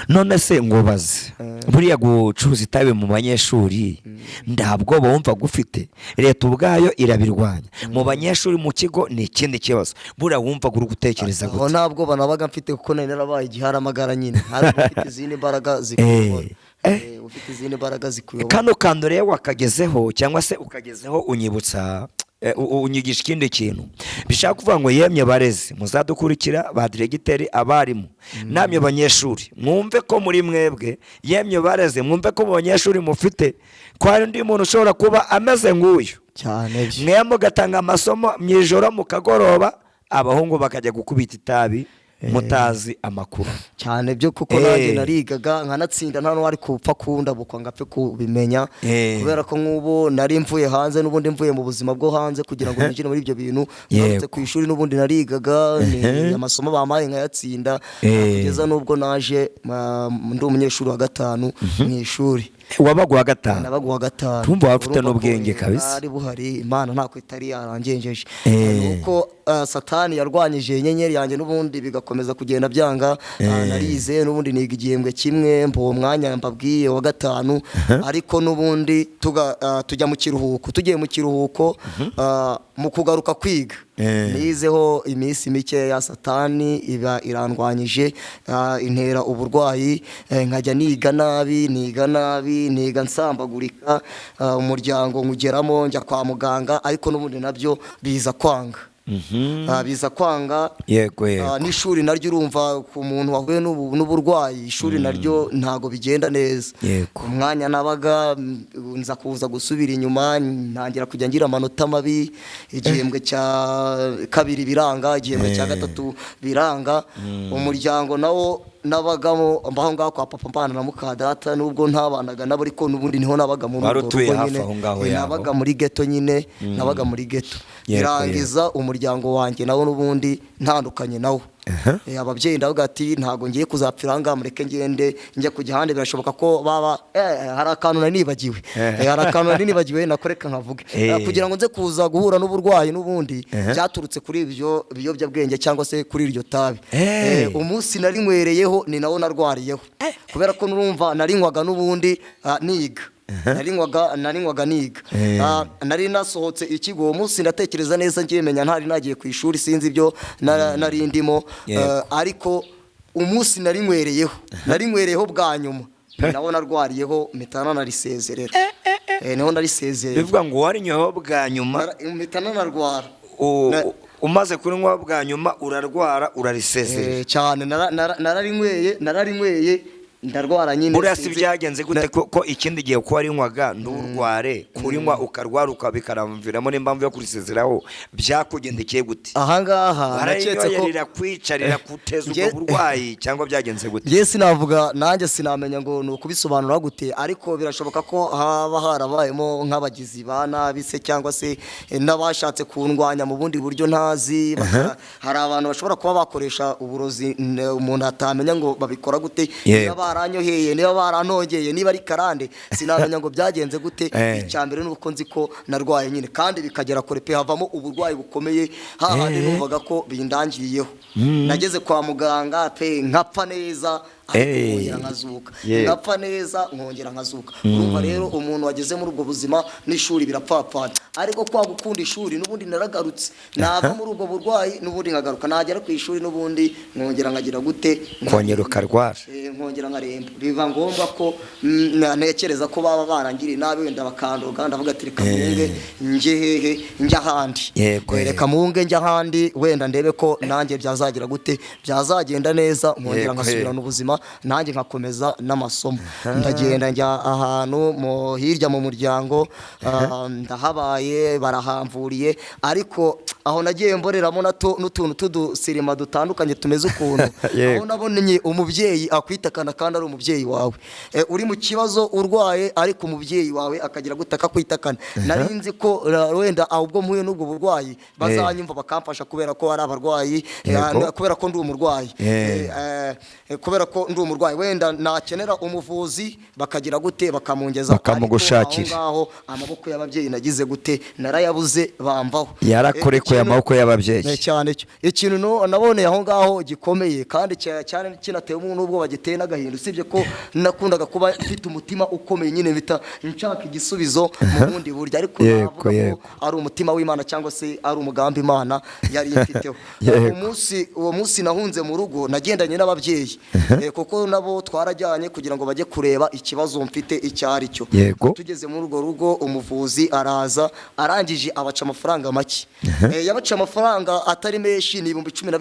None se ngubaze, buriya gucuruza itabi mu banyeshuri nta bwoba wumva gufite? Leta ubwayo irabirwanya, mu banyeshuri mu kigo ni ikindi kibazo. Buriya wumva uri gutekereza Aho gute? nta bwoba nabaga mfite, kuko nari narabaye igiharamagara nyine, hari ufite izindi mbaraga zikuyobora. Ufite izindi mbaraga zikuyobora. Kano kantu rero wakagezeho cyangwa se ukagezeho, unyibutsa unyigisha ikindi kintu bishaka kuvuga ngo yemye barezi muzadukurikira, ba diregiteri, abarimu, namwe banyeshuri, mwumve ko muri mwebwe, yemye barezi, mwumve ko mu banyeshuri mufite ko hari undi muntu ushobora kuba ameze nk'uyu. Cyane byo. Mwe mugatanga amasomo mu ijoro, mu kagoroba, abahungu bakajya gukubita itabi mutazi amakuru. Cyane byo, kuko nanjye narigaga nkanatsinda, nta n'uwari kupfa kundabukwa ngo apfe kubimenya. Kubera ko nk'ubu nari mvuye hanze, n'ubundi mvuye mu buzima bwo hanze kugira ngo ninjire muri ibyo bintu, ngarutse ku ishuri n'ubundi narigaga, amasomo bampaye nkayatsinda, kugeza n'ubwo naje ndi umunyeshuri wa gatanu mu ishuri. Wabaga uwa gatanu? Nabaga uwa gatanu. Tumva waba ufite Urumva ko, n'ubwenge kabisa. bwari buhari, Imana ntako itari yarangenjeje. Nuko Satani yarwanyije inyenyeri yanjye, n'ubundi bigakomeza kugenda byanga. Narize n'ubundi, niga igihembwe kimwe, mba uwo mwanya mbabwiye wa gatanu, ariko n'ubundi tujya mu kiruhuko. Tugiye mu kiruhuko, mu kugaruka kwiga, nizeho iminsi mike ya Satani iba irandwanyije, intera uburwayi, nkajya niga nabi, niga nabi, niga nsambagurika, umuryango nkugeramo, njya kwa muganga, ariko n'ubundi nabyo biza kwanga. Biza kwanga. yego yego N'ishuri naryo, urumva ku muntu wahuye n'uburwayi, ishuri naryo ntago bigenda neza. Umwanya nabaga nza kuza gusubira inyuma, ntangira kujya ngira amanota mabi. Igihembwe cya kabiri biranga, igihembwe cya gatatu biranga. Umuryango nawo nabagamo, mbaho ngaho kwa papa, mbana na muka data, nubwo ntabanaga nabo, ariko n'ubundi niho nabaga muri Wari urwo utuye rugo hafi nyine. aho ngaho yaho. Nabaga muri ghetto nyine, nabaga muri ghetto. Birangiza umuryango wanjye nawo n'ubundi ntandukanye nawo. Ababyeyi ndavuga ati ntabwo ngiye kuzapfira aha ngaha, mureke ngende njye kujya ahandi. Birashoboka ko baba hari akantu nari nibagiwe. Hari akantu nari nibagiwe nakoreka nkavuge. Kugira ngo nze kuza guhura n'uburwayi n'ubundi byaturutse kuri ibyo biyobyabwenge cyangwa se kuri iryo tabi. Umunsi narinywereyeho ni nawo narwariyeho, kubera ko nurumva narinywaga n'ubundi niga. Narinywaga niga. Nari nasohotse ikigo uwo munsi, ndatekereza neza ngiye menya ntari nagiye ku ishuri, sinzi ibyo nari ndimo. Ariko umunsi narinywereyeho bwa nyuma, naho narwariyeho, mpita nanarisezerera. Niho narisezerera. Bivuga ngo warinyoyeho bwa nyuma? Mpita nanarwara. Umaze kunywa bwa nyuma urarwara, urarisezerera? Cyane, nararinyweye ndarwara nyine. Buriya si byagenze gute ko ikindi gihe ko warinywaga nturware, kurinywa ukarwara bikaramviramo n'impamvu yo kurisezeraho, byakugendekeye gute? Ahangaha naketse Wararinyoye ko rirakwica, rirakuteza ubwo burwayi, cyangwa byagenze gute? Njye sinavuga, nanjye sinamenya ngo ni ukubisobanura gute, ariko birashoboka ko haba harabayemo nk'abagizi ba nabi se, cyangwa se n'abashatse kundwanya mu bundi buryo ntazi. Hari abantu bashobora kuba bakoresha uburozi, umuntu atamenya ngo babikora gute. Niba baranyoheye, niba baranogeye, niba ari karande, sinamenya ngo byagenze gute. Icya mbere ni uko nzi ko narwaye nyine, kandi bikagera kure pe, havamo uburwayi bukomeye hahandi numvaga ko bindangiriyeho. Nageze kwa muganga pe, nkapfa neza, ariko nkongera nkazuka. Nkapfa neza, nkongera nkazuka. Urumva rero umuntu wageze muri ubwo buzima n'ishuri birapfapfana, ariko kwa gukunda ishuri n'ubundi naragarutse. Nava muri ubwo burwayi n'ubundi nkagaruka, nagera ku ishuri n'ubundi nkongera nkagira gute? Kongera ukarwara. Nkongera nkaremba. Biba ngombwa ko ntekereza ko baba barangiriye nabi, wenda bakandoga. Ndavuga ati reka munge njye hehe? Njya ahandi. Reka munge njya ahandi, wenda ndebe ko nanjye byazagira gute, byazagenda neza, nkongera nkasubirana ubuzima, nanjye nkakomeza n'amasomo. Ndagenda njya ahantu mu hirya mu muryango, ndahabaye, barahamvuriye, ariko aho nagiye mboreramo n'utuntu t'udusirima dutandukanye tumeze ukuntu, aho nabonye umubyeyi akwitakana kandi ari umubyeyi wawe. Uri mu kibazo, urwaye, ariko umubyeyi wawe akagira gute? Akakwitakana. Nari nzi ko wenda ahubwo mpuye n'ubwo burwayi bazanyumva bakamfasha, kubera ko ari abarwayi, kubera ko ndi umurwayi. Kubera ko ndi umurwayi, wenda nakenera umuvuzi bakagira gute? Bakamungeza. Ariko Bakamugushakira. aho ngaho amaboko y'ababyeyi nagize gute? Narayabuze, bamvaho. Yarakurekuye amaboko y'ababyeyi. Ne cyane cyo. Ikintu naboneye aho ngaho gikomeye kandi cyane kinateye umuntu ubwoba, giteye n'agahinda, usibye ko nakundaga kuba mfite umutima ukomeye nyine, bita nshaka igisubizo mu bundi buryo, ariko navuga ko ari umutima w'Imana cyangwa se ari umugambi Imana yari imfiteho. Uwo munsi nahunze mu rugo, nagendanye n'ababyeyi, kuko nabo twarajyanye kugira ngo bajye kureba ikibazo mfite icyo ari cyo. Tugeze muri urwo rugo, umuvuzi araza, arangije abaca amafaranga make. Yabaca amafaranga atari menshi, ni 15,000. Ibihumbi cumi na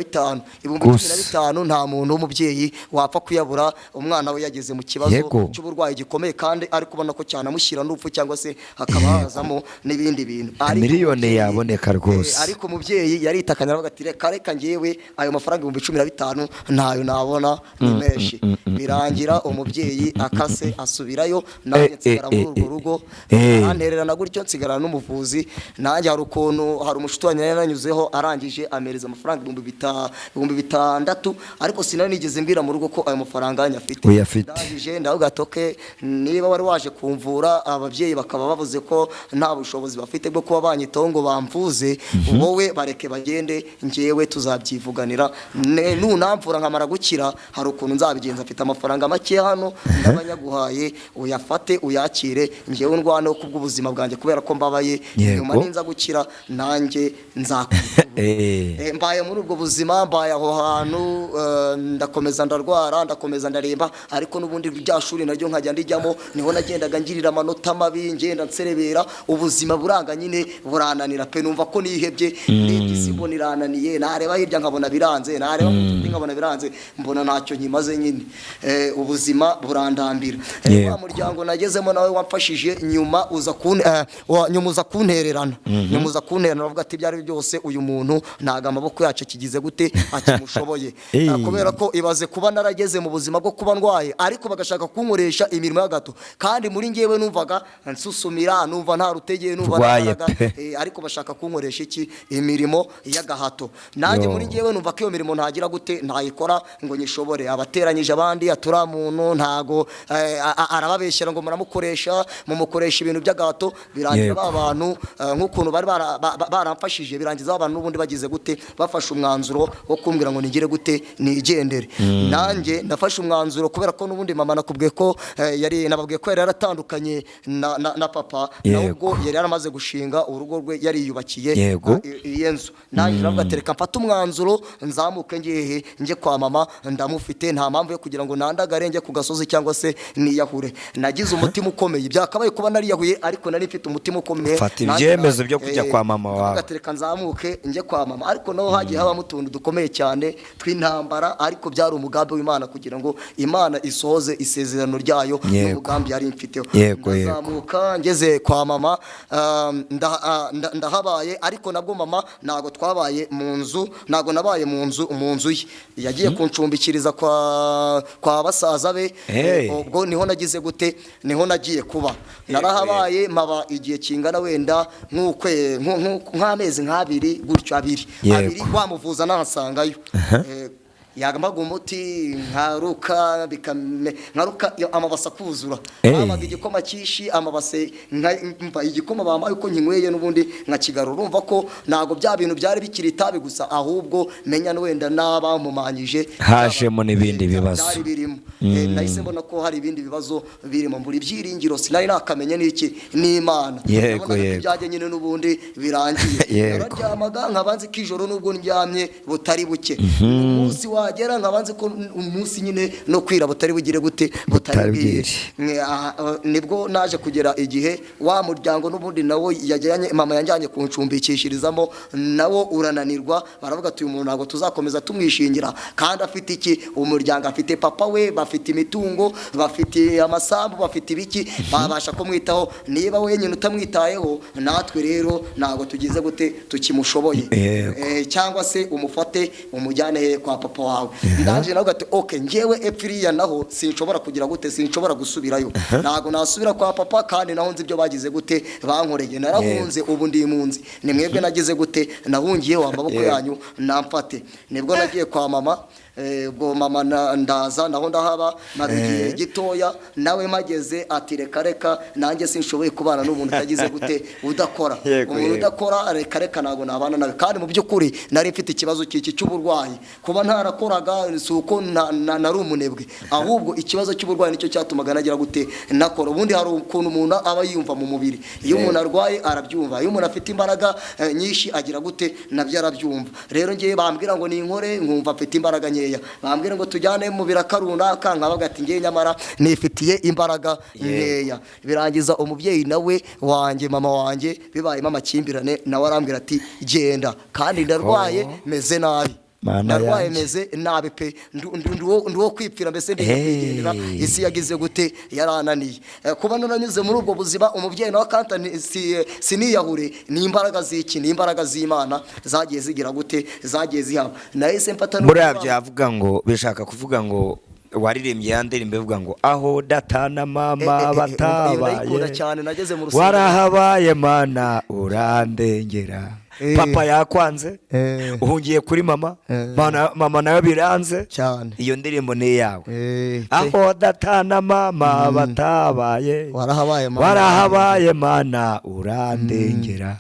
Gusa. bitanu nta muntu w'umubyeyi wapfa kuyabura umwana we yageze mu kibazo cy'uburwayi gikomeye, kandi ari kubona ko cyanamushyira n'urupfu, cyangwa se hakaba hazamo n'ibindi bintu. Ariko Miliyoni yaboneka rwose. Ariko umubyeyi yaritakanye, aravuga ati reka reka, ngewe ayo mafaranga 15,000 ntayo nabona, ni menshi. Birangira umubyeyi akase asubirayo, nanjye nsigara muri urwo rugo. Arantererana gutyo, nsigarana n'umuvuzi. Nanjye hari ukuntu hari umushuti wanjye yari yaranyuzeho, arangije amereza amafaranga 6,000, ariko sinari nigeze mbwira mu rugo ko ayo mafaranga nyafite. Uyafite. Ndangije ndavuga ati okay, niba wari waje kumvura, ababyeyi bakaba bavuze ko nta bushobozi bafite bwo kuba banyitaho ngo bamvuze, wowe bareke bagende, njyewe tuzabyivuganira. Nunamvura nkamara gukira, hari ukuntu nzabigenza. Mfite amafaranga make hano, ndabanyaguhaye, uyafate uyakire, njyewe ndwaneho kubw'ubuzima bwanjye, kubera ko mbabaye. Nyuma ninza gukira nanjye nzakwitura. Mbaye muri ubwo buzima, mbaye aho hantu, ndakomeza ndarwara, ndakomeza ndaremba, ariko n'ubundi rya shuri naryo nkajya ndijyamo. Niho nagendaga ngirira amanota mabi, ngenda nserebera. Ubuzima buranga nyine, burananira pe. Numva ko nihebye, ndebye isi mbona irananiye, nareba hirya nkabona biranze, nareba mu nshuti nkabona biranze, mbona ntacyo nkimaze nyine. Ubuzima burandambira. Wa muryango nagezemo nawe wamfashije, nyuma uza kuntererana, bavuga ati ibyo ari byo byose uyu muntu ntago amaboko yacu akigize gute? Akimushoboye. Kubera ko ibaze kuba narageze mu buzima bwo kuba ndwaye, ariko bagashaka kunkoresha imirimo y'agato, kandi muri njyewe numvaga nsusumira, numva nta rutegeye, numva nta Urwaye mbaraga, pe. Ariko bashaka kunkoresha iki? Imirimo y'agahato. Nanjye Yo. muri njyewe numva ko iyo mirimo ntagira gute? Ntayikora ngo nyishobore. Abatera Yateranyije abandi atura muntu ntago arababeshyera ngo muramukoresha, mumukoresha ibintu by'agahato. Birangira ba bantu nk'ukuntu bari baramfashije, birangiza ba bantu n'ubundi bagize gute, bafashe umwanzuro wo kumbwira ngo nigire gute, nigendere. Nanjye nafashe umwanzuro kubera ko n'ubundi mama nakubwiye ko yari, nababwiye ko yari yaratandukanye na papa, nawe ubwo yari yaramaze gushinga urugo rwe, yariyubakiye iyo nzu. Nanjye ndavuga ati reka mfate umwanzuro nzamuke ngiye njye kwa mama, ndamufite, nta mpamvu yo kugira ngo nandagare njye ku gasozi cyangwa se niyahure. Nagize umutima ukomeye, byakabaye kuba nariyahuye, ariko nari mfite umutima ukomeye. Fata Nanjye ibyemezo byo kujya kwa mama wawe. Ndavuga ati reka nzamuke njye kwa mama. Ariko naho hagiye habamo utuntu dukomeye cyane tw'intambara, ariko byari umugambi w'Imana kugira ngo Imana isohoze isezerano ryayo n'umugambi yari imfiteho. Yego, yego. Ndazamuka ngeze kwa mama, ndahabaye, ariko nabwo mama ntago twabaye mu nzu, ntago nabaye mu nzu ye. Yagiye kuncumbikiriza kwa basaza be. Hey. Ubwo niho nagize gute, niho nagiye kuba. Narahabaye, mpaba igihe kingana wenda nk'amezi nk'abiri gutyo, abiri abiri wamuvuza nahasangayo. Yamaga umuti nkaruka, nkaruka amabase akuzura. Bampaga igikoma cyinshi, amabase mva igikoma bampaye uko nkinyweye n'ubundi nkakigarura. Urumva ko ntabwo bya bintu byari bikiri itabi gusa, ahubwo menya wenda n'abampumanyije Hajemo n'ibindi bibazo. Byari birimo. Nahise mbona ko hari ibindi bibazo birimo, mbura ibyiringiro, sinari nakamenye n'iki n'Imana. Nabonaga ko ibyanjye nyine n'ubundi birangiye. Nararyamaga nkaba nzi ko ijoro nubwo ndyamye butari buke, umunsi wagera nkaba nzi ko umunsi nyine no kwira butari bugire gute, butari Butari bwire. bwire. Nibwo naje kugera igihe wa muryango n'ubundi nawo yajyanye mama yanjyanye kuncumbikishirizamo nawo urananirwa. Baravuga ati uyu muntu ntabwo tuzakomeza tumwishingira, kandi afite iki, umuryango afite papa we, bafite imitungo, bafite amasambu, bafite ibiki, babasha kumwitaho. Niba wenyine utamwitayeho, natwe rero ntabwo tugize gute, tukimushoboye. Cyangwa se umufate umujyane he, kwa papa wawe. Ndaje nawe ati okay, njyewe epfiriya naho sinshobora kugira gute, sinshobora gusubirayo, ntabwo nasubira kwa papa, kandi naho nzi ibyo bagize gute, bankoreye. Narahunze, ubu ndi impunzi, ni mwebwe nagize gute, nahungiye wa maboko yanyu, namfate. Nibwo nagiye kwa mama. Ubwo mama ndaza naho ndahaba, maze igihe gitoya nawe mageze ati reka reka, nanjye sinshoboye kubana n'umuntu utagize gute, udakora. Umuntu udakora, reka reka, ntabwo nabana nawe. Kandi mu by'ukuri nari mfite ikibazo cy'iki cy'uburwayi. Kuba ntarakoraga si uko nari umunebwe, ahubwo ikibazo cy'uburwayi nicyo cyatumaga nagira gute, nakora. Ubundi hari ukuntu umuntu aba yiyumva mu mubiri. Iyo umuntu arwaye arabyumva, iyo umuntu afite imbaraga nyinshi agira gute, nabyo arabyumva. Rero ngewe bambwira ngo ninkore nkumva mfite imbaraga nkeya, bambwira ngo tujyane mu biraka runaka nkabaga ati ngewe nyamara nifitiye imbaraga nkeya. Birangiza umubyeyi nawe wanjye, mama wanjye, bibayemo amakimbirane, nawe arambwira ati genda, kandi ndarwaye, meze nabi. Mana Ndarwaye, yanjye. meze nabi pe, ndi uwo kwipfira mbese, ndi kwigendera. Isi yagize gute, yarananiye. Kuba naranyuze muri ubwo buzima, umubyeyi nawe akanta siniyahure, ni imbaraga z'iki, ni imbaraga z'Imana zagiye zigira gute, zagiye zihaba. Nahise mfata Buriya byavuga ngo, bishaka kuvuga ngo waririmbye ya ndirimbo ivuga ngo aho data na mama Iyo ndayikunda batabaye, cyane, nageze mu rusengero. Warahabaye Mana, urandengera. Papa yakwanze, uhungiye kuri mama. Mama nawe biranze. Cyane. Iyo ndirimbo ni iyawe. Pe. Aho data na mama batabaye, Warahabaye Mana. Warahabaye Mana, urandengera.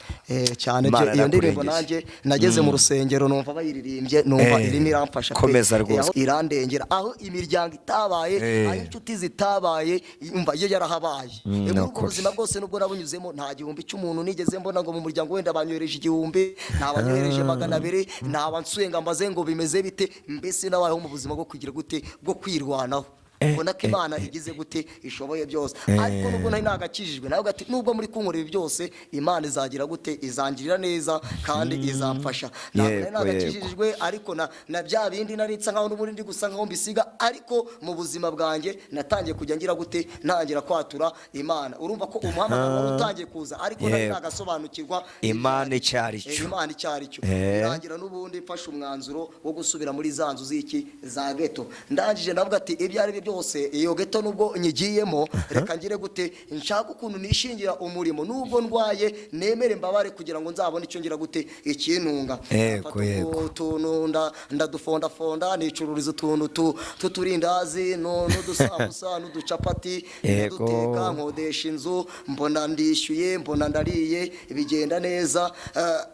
Cyane. Imana Iyo ndirimbo yarakurengeye. nanjye nageze mu rusengero numva bayiririmbye, numva irimo iramfasha pe. Komeza rwose. Aho irandengera, aho imiryango itabaye, aho inshuti zitabaye, umva iyo yarahabaye. Muri ubwo Nukuri. buzima bwose nubwo nabunyuzemo, nta gihumbi cy'umuntu nigeze mbona ngo mu muryango wenda banyohereje 1000, nta banyohereje 200, nta bansuye ngo ambaze ngo bimeze bite. Mbese nabayeho mu buzima bwo kugira gute, bwo kwirwanaho, ubona ko Imana igize gute, ishoboye byose. Ariko nubwo nari nagakijijwe, nawe ati nubwo muri kunkorera ibi byose, Imana izagira gute, izangirira neza kandi izamfasha. Ntabwo nari nagakijijwe, ariko na bya bindi nari nsa nkaho n'ubundi ndi gusa nkaho mbisiga. Ariko mu buzima bwanjye natangiye kujya ngira gute, ntangira kwatura Imana. Urumva ko umuhamagaro wari utangiye kuza, ariko nari nagasobanukirwa Imana icyo ari cyo. Imana icyo ari cyo. Birangira n'ubundi mfashe umwanzuro wo gusubira muri za nzu z'iki, za geto. Ndangije ndavuga ati ibyo ari byo byose. byose iyo geto nubwo nyigiyemo, reka ngire gute, nshaka ukuntu nishingira umurimo, nubwo ndwaye nemere mbabare kugira ngo nzabone icyo ngira gute, ikintunga. Mfata utuntu ndadufondafonda, nicururiza utuntu tw'uturindazi n'udusambusa n'uducapati, ndaduteka, nkodesha inzu, mbona ndishyuye, mbona ndariye, bigenda neza.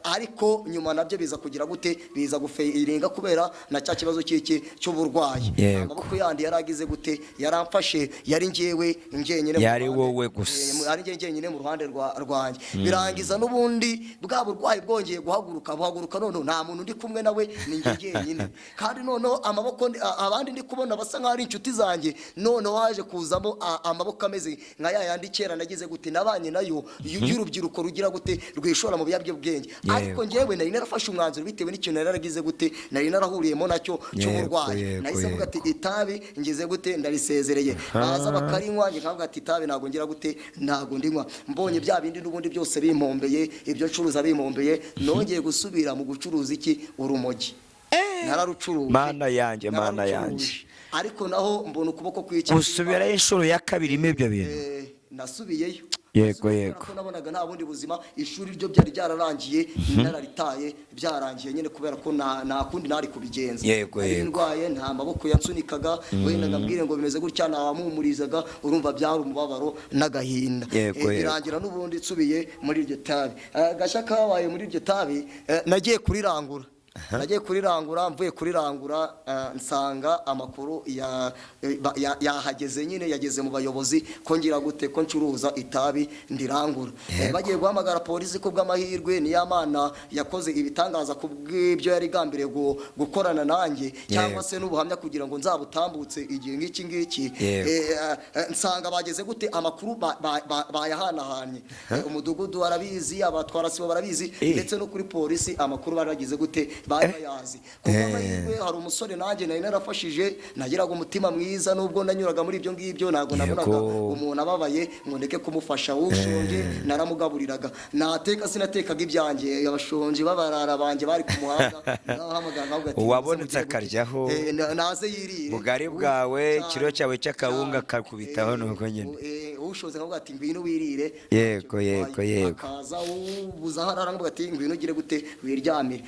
Ariko nyuma nabyo biza kugira gute, biza gufeiringa kubera na cya kibazo cy'iki cy'uburwayi. Amaboko yandi yaragize gute, yaramfashe, yari njyewe njyenyine mu Yari ruhande. wowe gusa. Ari njye njyenyine mu ruhande rwanjye. Birangiza n'ubundi bwa burwayi bwongeye guhaguruka, buhaguruka noneho nta muntu ndi kumwe nawe, ni njye njyenyine. Kandi noneho amaboko abandi ndi kubona basa nk'aho ari inshuti zanjye, noneho haje kuzamo amaboko ameze nka ya yandi kera nagize gute, nabanye nayo y'urubyiruko rugira gute, rwishora mu biyobyabwenge. Ariko njyewe nari narafashe umwanzuro bitewe n'ikintu nari naragize gute, nari narahuriyemo nacyo cy'uburwayi. Nahise mvuga ati itabi ngize gute, ndarisezereye. Baza bakarinywa, njye nkavuga ati itabi ntabwo ngira gute, ntabwo ndinywa. Mbonye bya bindi n'ubundi byose bimpombeye, ibyo ncuruza bimpombeye, nongeye gusubira mu gucuruza iki, urumogi. Nararucuruje. Mana yanjye, Mana Nararucuruje. yanjye. Ariko naho mbona ukuboko kw'iki. Usubirayo inshuro ya kabiri mo ibyo bintu? Nasubiyeyo. Nasubiyeyo kubera ko nabonaga nta bundi buzima. Ishuri ryo byari byararangiye, nararitaye, byarangiye nyine, kubera ko nta kundi nari kubigenza. Nari ndwaye, nta maboko yansunikaga wenda ngambwire ngo bimeze gutya, ntawamuhumurizaga. Urumva byari umubabaro n'agahinda. Birangira n'ubundi nsubiye muri iryo tabi. Agashya kabaye muri iryo tabi, nagiye kurirangura. Nagiye kurirangura, mvuye kurirangura, nsanga amakuru yahageze nyine, yageze mu bayobozi ko ngira gute, ko ncuruza itabi ndirangura. Bagiye guhamagara polisi, ko bw'amahirwe ni ya Mana yakoze ibitangaza ku bw'ibyo yari igambiriye gukorana nanjye cyangwa se n'ubuhamya kugira ngo nzabutambutse igihe nk'iki ngiki. Nsanga bageze gute, amakuru bayahanahanye. Umudugudu arabizi, abatwara sibo barabizi, ndetse no kuri polisi amakuru baragize gute, bari bayazi. Ku bw'amahirwe hari umusore nanjye nari narafashije, nagiraga umutima mwiza nubwo nanyuraga muri ibyo ngibyo, ntabwo nabonaga umuntu ababaye ngo ndeke kumufasha. Ushonje naramugaburiraga, nateka sinatekaga ibyanjye, abashonje b'abarara banjye bari ku muhanda narabahamagara nkavuga ati, Uwabonetse "Muze mugire gute?" akaryaho. Naze yirire. Bugari bwawe, Cyane, ikiro cyawe cy'akawunga cyane. kakubitaho nuko nyine. Ushoze nkavuga ati ngwino wirire. Yego, Ntacyo yego, bitwaye. yego. Akaza ubuza aho arara, nkavuga ati ngwino ugire gute, wiryamire.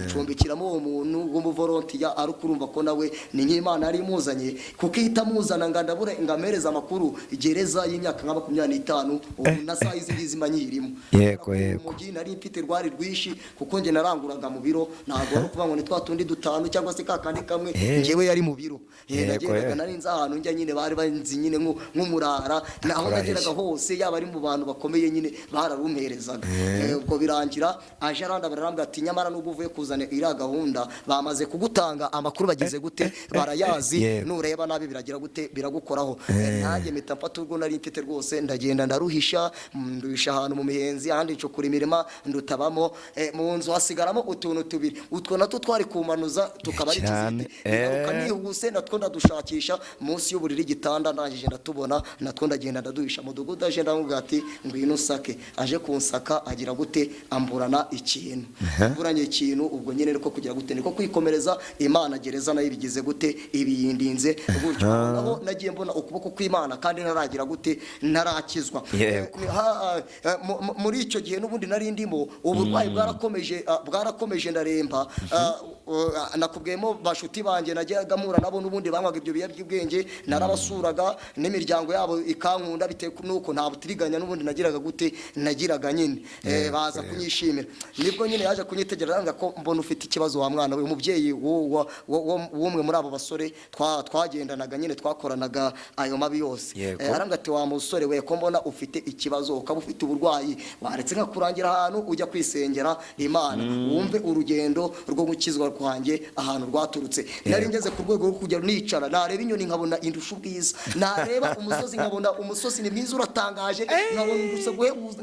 Ncumbikiramo uwo muntu w'umuvolontiya, ariko urumva ko nawe ni nk'Imana yari imuzanye, kuko iyo itamuzana ngo ndabure ngo ampereze amakuru, gereza y'imyaka nka 25 ubu na saa izi ngizi mba nyirimo. Urumogi nari mfite rwari rwinshi, kuko njye naranguraga mu biro, ntabwo wari ukuvuga ngo ni twa tundi dutanu cyangwa se ka kandi kamwe, njyewe yari mu biro. Nagendaga nari nzi ahantu njya nyine, bari banzi nyine nk'umurara, naho Ndakurahiye. nageraga hose, yaba ari mu bantu bakomeye nyine bararumperezaga. Ubwo birangira aje arandabara, arambwira ati nyamara nubwo uvuye kuzana iriya gahunda, bamaze kugutanga amakuru, bagize gute, barayazi, nureba nabi biragira gute, biragukoraho. Nanjye mpita mfata urwo nari mfite rwose, ndagenda ndaruhisha, nduhisha ahantu mu mihenzi, ahandi ncukura imirima ndutabamo. Mu nzu hasigaramo utuntu tubiri, utwo natwo twari kumanuza tukaba ari ikiziti. Ngaruka nihuse, natwo ndadushakisha munsi y'uburiri, igitanda, ndangije ndatubona, natwo ndagenda ndaduhisha. Mudugudu aje ndamubwira ati ngwino usake. Aje kunsaka agira gute, amburana ikintu, amburanye ikintu. Ubwo nyine niko kugira gute, niko kwikomereza Imana, gereza nayo ibigize gute, ibiyindinze gutyo. Naho nagiye mbona ukuboko kw'Imana kandi ntaragira gute, ntarakizwa. Muri icyo gihe n'ubundi nari ndimo uburwayi bwarakomeje, bwarakomeje, ndaremba. Nakubwiyemo bashuti banjye najyaga mpura nabo n'ubundi banywaga ibyo biyobyabwenge, narabasuraga n'imiryango yabo ikankunda bitewe n'uko nta butiriganya n'ubundi nagiraga gute, nagiraga nyine. Baza kunyishimira. Nibwo nyine yaje kunyitegereza, arambwira ko mbona ufite ikibazo wa mwana we. Umubyeyi w'umwe muri abo basore twagendanaga nyine, twakoranaga ayo mabi yose. Arambwira ati wa musore we, ko mbona ufite ikibazo, ukaba ufite uburwayi, waretse nkakurangira ahantu ujya kwisengera Imana, wumve urugendo rwo gukizwa kwanjye ahantu rwaturutse. Nari ngeze ku rwego rwo kujya nicara, nareba inyoni nkabona indusha ubwiza, nareba umusozi nkabona umusozi ni mwiza uratangaje, nkabona undusha guhebuza,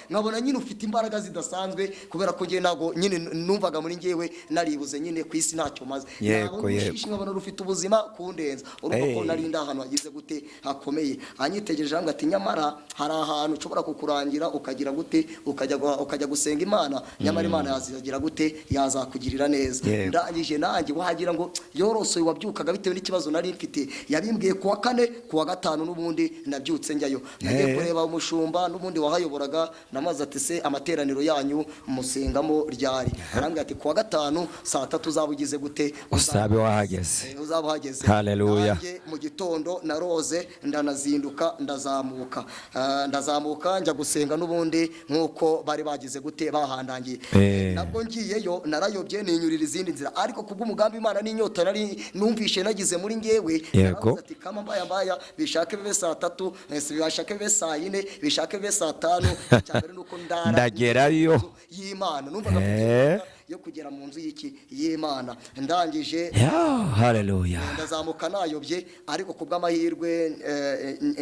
nkabona nyine ufite imbaraga zidasanzwe, kubera ko njye ntabwo nyine numvaga muri njyewe naribuze nyine ku isi ntacyo maze. Nabona urushishi nkabona rufite ubuzima kundenza. Urumva ko nari ndi ahantu hagize gute, hakomeye. Anyitegereje arambwira ati nyamara hari ahantu ushobora kukurangira ukagira gute, ukajya gusenga Imana, nyamara Imana yazagira gute, yazakugirira neza. Ndangije nanjye wagira ngo yorosoye wabyukaga bitewe n'ikibazo nari mfite. Yabimbwiye kuwa kane, kuwa gatanu n'ubundi nabyutse njyayo. Nagiye kureba umushumba n'ubundi wahayoboraga, namaze ati: "Se amateraniro yanyu musengamo ryari?" Arambwira ati: "Kuwa gatanu saa tatu uzaba ugize gute?" Uzabe wahageze. Uzaba uhageze. Hallelujah. Nanjye mu gitondo naroze, ndanazinduka, ndazamuka. Ndazamuka njya gusenga n'ubundi nk'uko bari bagize gute, bahandangiye. Nabwo ngiyeyo narayobye, ninyurira izindi nzira, ariko kubw'umugambi Imana n'inyota nari numvishe nagize muri ngewe, naravuze ati: "Kama mbaya mbaya, bishake bibe saa tatu, bishake bibe saa yine, bishake bibe saa tanu, icya mbere ni uko ndara Ndagerayo. mu nzu y'Imana." Numvaga mfite inyota yo kugera mu nzu y'iki, y'Imana. Ndangije Yeah, hallelujah. ndazamuka nayobye, ariko ku bw'amahirwe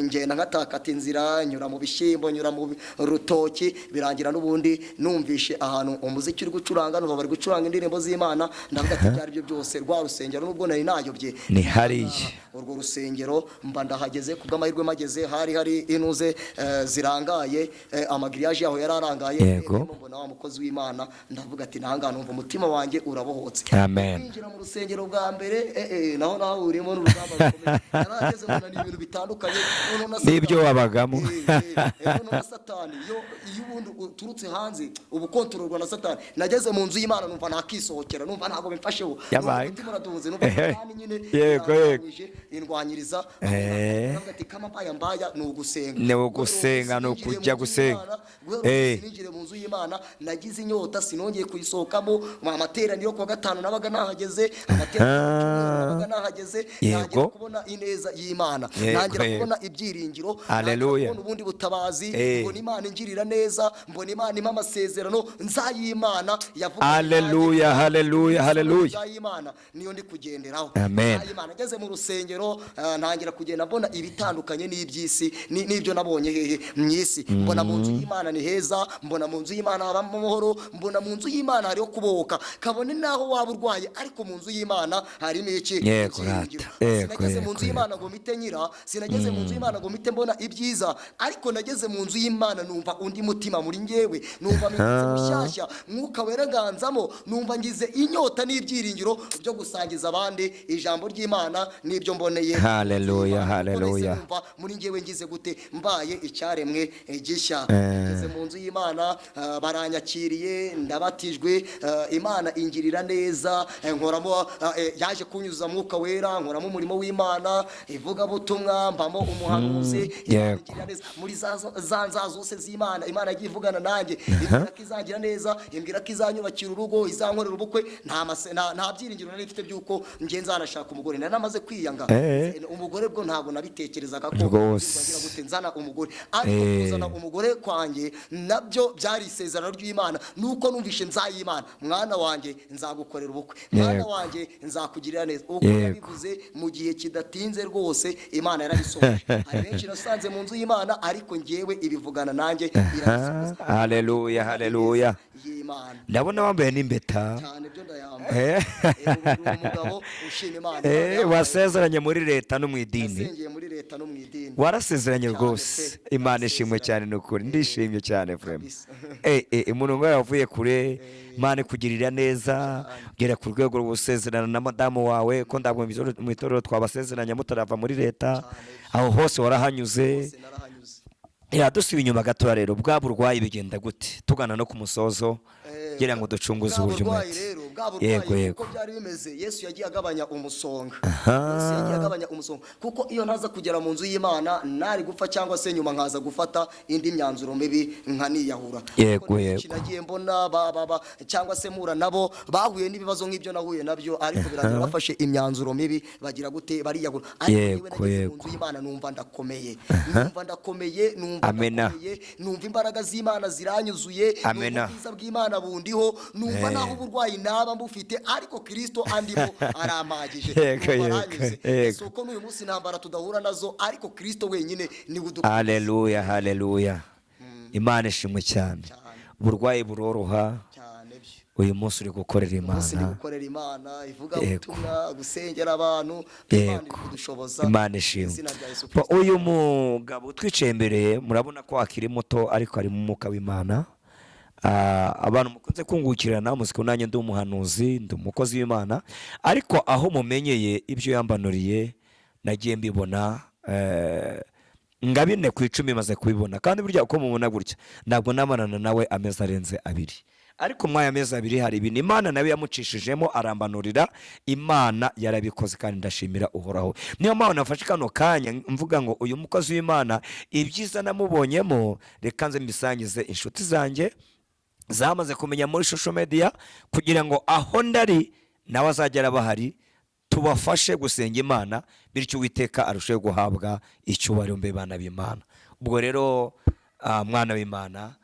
ngenda nkatakata inzira, nyura mu bishyimbo, nyura mu rutoki, birangira n'ubundi numvishe ahantu umuziki uri gucuranga, numva bari gucuranga indirimbo z'Imana. Ndavuga ati: "Ibyo ari byo byose, rwa rusengero nubwo nari nayobye, Ni hariya. urwo rusengero mba ndahageze." Ku bw'amahirwe mageze hari hari inuze zirangaye, amagiriyaje yaho yari arangaye. Mbona wa mukozi w'Imana, ndavuga ati: "Nahangana." Numva umutima wanjye urabohotse. Amen. Kwinjira mu rusengero bwa mbere, naho nahuriyemo n'urugamba rukomeye. Narahageze mbona ni ibintu bitandukanye noneho na N'ibyo Satani. wabagamo. Noneho na Satani, iyo ubundi uturutse hanze uba ukontororwa na Satani. Nageze mu nzu y'Imana numva nakisohokera, numva ntabwo bimfasheho. Numva Yabaye. umutima uraduhuze, numva Satani nyine Yego. irandwanyije, indwanyiriza. Ndavuga ati: "Kama mbaya mbaya, ni ugusenga." Ni ugusenga, ni Guhera ukujya ubu gusenga. Guhera ubu ninjiriye mu nzu y'Imana, nagize inyota, sinongeye kuyisohokamo. Amateraniro kuwa gatanu nabaga nahageze, amateraniro ku cyumweru nabaga nahageze. Ntangira kubona ineza y'Imana, ntangira kubona ibyiringiro, ntangira kubona ubundi butabazi. Mbona Imana ingirira neza, mbona Imana impa amasezerano nzay'Imana yavuga. Hallelujah, hallelujah, hallelujah. Nzay'Imana niyo ndi kugenderaho. Amen. Nzay'Imana. Ngeze mu rusengero, ntangira kugenda mbona ibitandukanye n'iby'isi, n'ibyo nabonye hehe, mu isi. Mbona mu nzu y'Imana ni heza, mbona mu nzu y'Imana habamo amahoro, mbona mu nzu y'Imana hariho kubohoka, kabone naho waba urwaye, ariko mu nzu y'Imana harimo iki? Yego, Ibyiringiro. rata. Yego, Sinageze mu nzu y'Imana ngo mpite nyira, sinageze mu nzu y'Imana ngo mpite mbona ibyiza, ariko nageze mu nzu y'Imana numva undi mutima muri njyewe, numva mpindutse mushyashya, Mwuka Wera nganzamo, numva ngize inyota n'ibyiringiro byo gusangiza abandi ijambo ry'Imana n'ibyo mboneye. Hallelujah, Kuko nahise hallelujah. numva muri njyewe ngize gute, mbaye icyaremwe gishya. Ngeze mu nzu y'Imana, baranyakiriye, ndabatijwe, Imana ingirira neza, nkoramo, yaje kunyuza Mwuka Wera, nkoramo umurimo w'Imana, ivugabutumwa, mbamo umuhanuzi. Imana ingirira neza muri za nza zose z'Imana. Imana yagiye ivugana nanjye, imbwira ko izangira neza, imbwira ko izanyubakira urugo, izankorera ubukwe. Nta byiringiro nari mfite by'uko nge nzanashaka umugore, nari namaze kwiyanga. Umugore bwo ntabwo nabitekerezaga ko ngira gute, nzana umugore, ariko kuzana umugore kwanjye nabyo byari isezerano ry'Imana, nuko numvishe nzay'Imana: "Mwana wanjye, nzagukorera ubukwe, mwana wanjye, nzakugirira neza." Uko yabivuze, mu gihe kidatinze rwose Imana yarabisohoje. Hari benshi nasanze mu nzu y'Imana, ariko ngewe ibivugana nanjye irabisohoza. Haleluya, haleluya. Y'Imana. Ndabona wambaye n'impeta. Cyane, byo ndayambaye. Ubu ndi umugabo ushima Imana. Imana yampaye- Wasezeranye muri leta no mu idini. Nasengeye muri leta no mu idini. Warasezeranye Cyane rwose. pe, Imana ishimwe narasezeranye. cyane, ni ukuri ndishimye cyane vraiment. Kabisa. Umuntu ngo yavuye kure, Imana ikugirira neza, ugera ku rwego rwo gusezerana na madamu wawe, ko ndabwo mu itorero twabasezeranya mutarava muri leta, aho hose warahanyuze. Hose narahanyuze. Dusubiye inyuma gatoya rero, bwa burwayi bigenda gute, tugana no ku musozo, kugira ngo ducunguze Bwa uburyo burwayi umwete. rero, bwa burwayi, uko byari bimeze, Yesu yagiye agabanya umusonga. Yesu yagiye agabanya umusonga, kuko iyo ntaza kugera mu nzu y'Imana nari gupfa, cyangwa se nyuma nkaza gufata indi myanzuro mibi nkaniyahura. Kuko benshi nagiye mbona ba cyangwa se mpura nabo bahuye n'ibibazo nk'ibyo nahuye nabyo, ariko birangira bafashe imyanzuro mibi, bagira gute, bariyahura. Ariko njyewe nageze mu nzu y'Imana numva ndakomeye, numva ndakomeye, numva ndakomeye, numva imbaraga z'Imana ziranyuzuye, numva ubwiza bw'Imana bundiho, numva naho uburwayi naba mbufite, ariko Kristo andimo arampagije. Numva aranyuze. Si uko n'uyu munsi intambara tudahura nazo, ariko Kristo wenyine niwe udukunda. Haleluya, haleluya, Imana ishimwe cyane. Cyane. Uburwayi buroroha. Cyane byo. Uyu munsi uri gukorera Umunsi ndi Imana. gukorera Imana, ivugabutumwa, gusengera abantu. Imana iri kudushoboza Imana mu ishimwe. izina rya Yesu Bo, Kristo. uyu mugabo utwicaye imbere, murabona ko akiri muto, ariko ari mu mwuka w'Imana. Abantu mukunze kungukirana muzi ko nanjye ndi umuhanuzi, ndi umukozi w'Imana, ariko aho mumenyeye ibyo yambanuriye nagiye mbibona, nga 4 ku 10 maze kubibona. Kandi burya uko mubona gutya, ntabwo namarana nawe amezi arenze 2, ariko muri aya mezi 2 hari ibintu Imana nawe yamucishijemo arambanurira. Imana yarabikoze kandi ndashimira Uhoraho. Niyo mpamvu nafashe kano kanya mvuga ngo uyu mukozi w'Imana, ibyiza namubonyemo, reka nze mbisangize inshuti zanjye zamaze kumenya muri social media, kugira ngo aho ndari nawe azajya araba ahari, tubafashe gusenga Imana, bityo Uwiteka arusheho guhabwa icyubahiro. Mbe bana b'Imana, ubwo rero mwana w'Imana,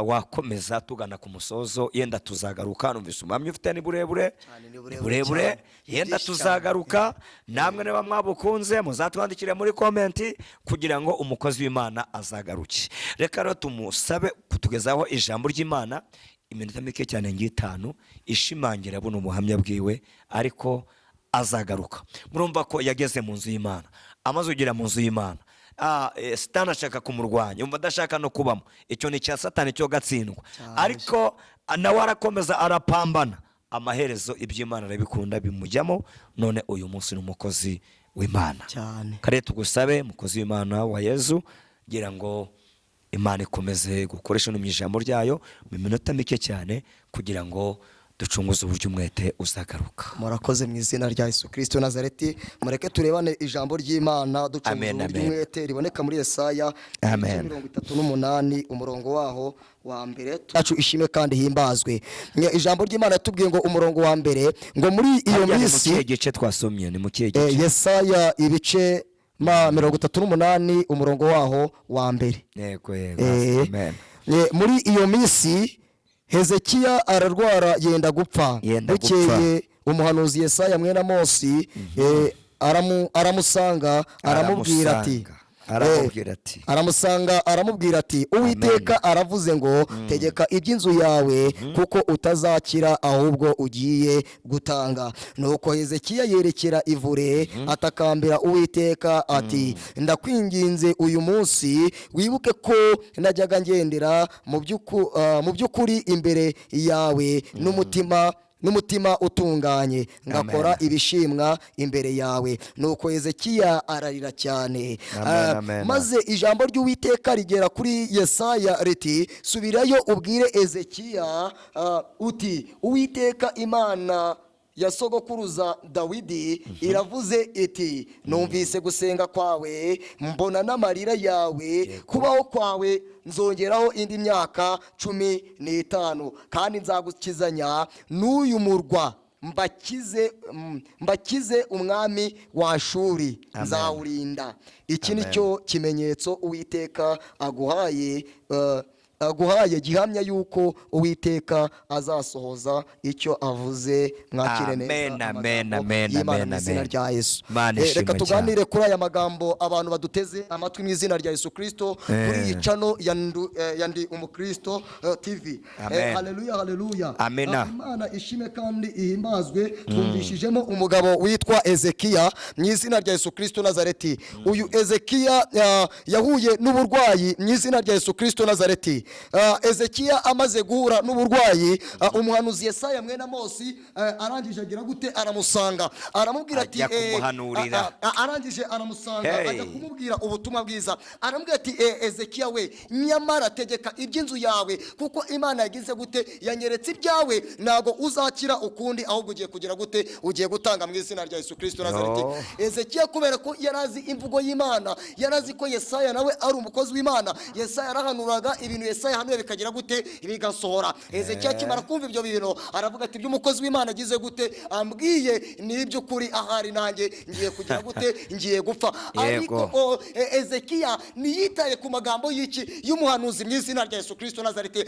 wakomeza tugana ku musozo. Yenda tuzagaruka. Numvise umwamyi ufite ni burebure. Cyane, ni ni burebure burebure. cyane. Ni Yenda byinshi cyane. tuzagaruka. Namwe niba mwabukunze, muzatwandikire muri comment kugira ngo umukozi w'Imana azagaruke. Reka rero tumusabe kutugezaho ijambo ry'Imana iminota mike cyane ng'itanu, ishimangira buno buhamya bwiwe, ariko azagaruka. Murumva ko yageze mu nzu y'Imana. Amaze kugera mu nzu y'Imana, Satani ashaka kumurwanya, yumva adashaka no kubamo. Icyo ni icya Satani cyo gatsindwa. Ariko nawe arakomeza arapambana, amaherezo iby'Imana arabikunda, bimujyamo. None uyu munsi ni umukozi w'Imana. Cyane. Kare tugusabe, mukozi w'Imana wa Yezu, gira ngo Imana ikomeze gukoresha no mu ijambo ryayo mu minota mike cyane, kugira ngo ducunguze uburyo umwete uzagaruka. Murakoze. Mu izina rya Yesu Kirisito Nazareti, mureke turebane ijambo ry'Imana ducunguza Amen, uburyo amen. umwete riboneka muri Yesaya Amen. ibice 38, umurongo waho wa mbere. Yacu ishime kandi himbazwe. Ijambo ry'Imana yatubwiye ngo, umurongo wa mbere, ngo muri iyo Harya ni mu minsi kihe gice twasomye? Ni mu kihe gice? Yesaya ibice ma 38, umurongo waho wa mbere. Yego. Amen. Muri iyo minsi Hezekiya ararwara, yenda gupfa. Yenda gupfa. Bukeye umuhanuzi Yesaya mwene Amosi aramusanga, aramubwira ati Aramusanga, aramubwira ati aramusanga, aramubwira ati: "Uwiteka aravuze ngo: tegeka iby'inzu yawe, kuko utazakira, ahubwo ugiye gutanga." Nuko Hezekiya yerekera ivure, atakambira Uwiteka ati: "Ndakwinginze, uyu munsi wibuke ko najyaga ngendera mu by'ukuri imbere yawe n'umutima utunganye, ngakora Amen. ibishimwa imbere yawe." Nuko Hezekiya ararira cyane. Amen, amen. Maze ijambo ry'Uwiteka rigera kuri Yesaya riti: "Subirayo ubwire Ezekiya uti: Uwiteka Imana ya sogokuruza Dawidi iravuze iti: Numvise gusenga kwawe, mbona n'amarira yawe. Kubaho kwawe nzongeraho indi myaka 15, kandi nzagukizanya n'uyu murwa, mbakize umwami wa Shuri, Amen. nzawurinda. Iki ni Amen. cyo kimenyetso Uwiteka aguhaye gihamya yuko Uwiteka azasohoza icyo avuze." Mwakire neza Amen, amen, amagambo amen, y'Imana amen, mu izina amen. rya Yesu. Imana Reka ishimwe tuganire kuri aya magambo. Abantu baduteze amatwi, mu izina rya Yesu Kristo, kuri iyi channel ya Ndi Umukristo TV. Amen. Haleluya, haleluya. Amena. Imana ishime kandi ihimbazwe. Twumvishijemo umugabo witwa Ezekiya mu izina rya Yesu Kristo Nazareti. Uyu Ezekiya yahuye n'uburwayi mu izina rya Yesu Kristo Nazareti. Ezekiya amaze guhura n'uburwayi, umuhanuzi Yesaya mwene Amosi arangije agira gute? Aramusanga, aramubwira ati Ajya kumuhanurira. Arangije aramusanga, Hey. ajya kumubwira ubutumwa bwiza. Aramubwira ati: "Ezekiya we, nyamara tegeka iby'inzu yawe, kuko Imana yagize gute? Yanyeretse ibyawe. Ntabwo uzakira ukundi, ahubwo ugiye kugira gute? Ugiye gutanga mu izina rya Yesu Kristo Nazareti." Yo. Ezekiya, kubera ko yari azi imvugo y'Imana, yari azi ko Yesaya nawe ari umukozi w'Imana, Yesaya yarahanuraga ibintu, Yesaya yahanuye bikagira gute? Bigasohora. Ezekiya akimara kumva ibyo bintu, aravuga ati: "Ibyo umukozi w'Imana agize gute? Ambwiye ni iby'ukuri. Ahari nanjye ngiye kugira gute? Ngiye gupfa." Yego. Ariko Ezekiya ntiyitaye ku magambo y'iki? Y'umuhanuzi mu izina rya Yesu Kristo Nazareti.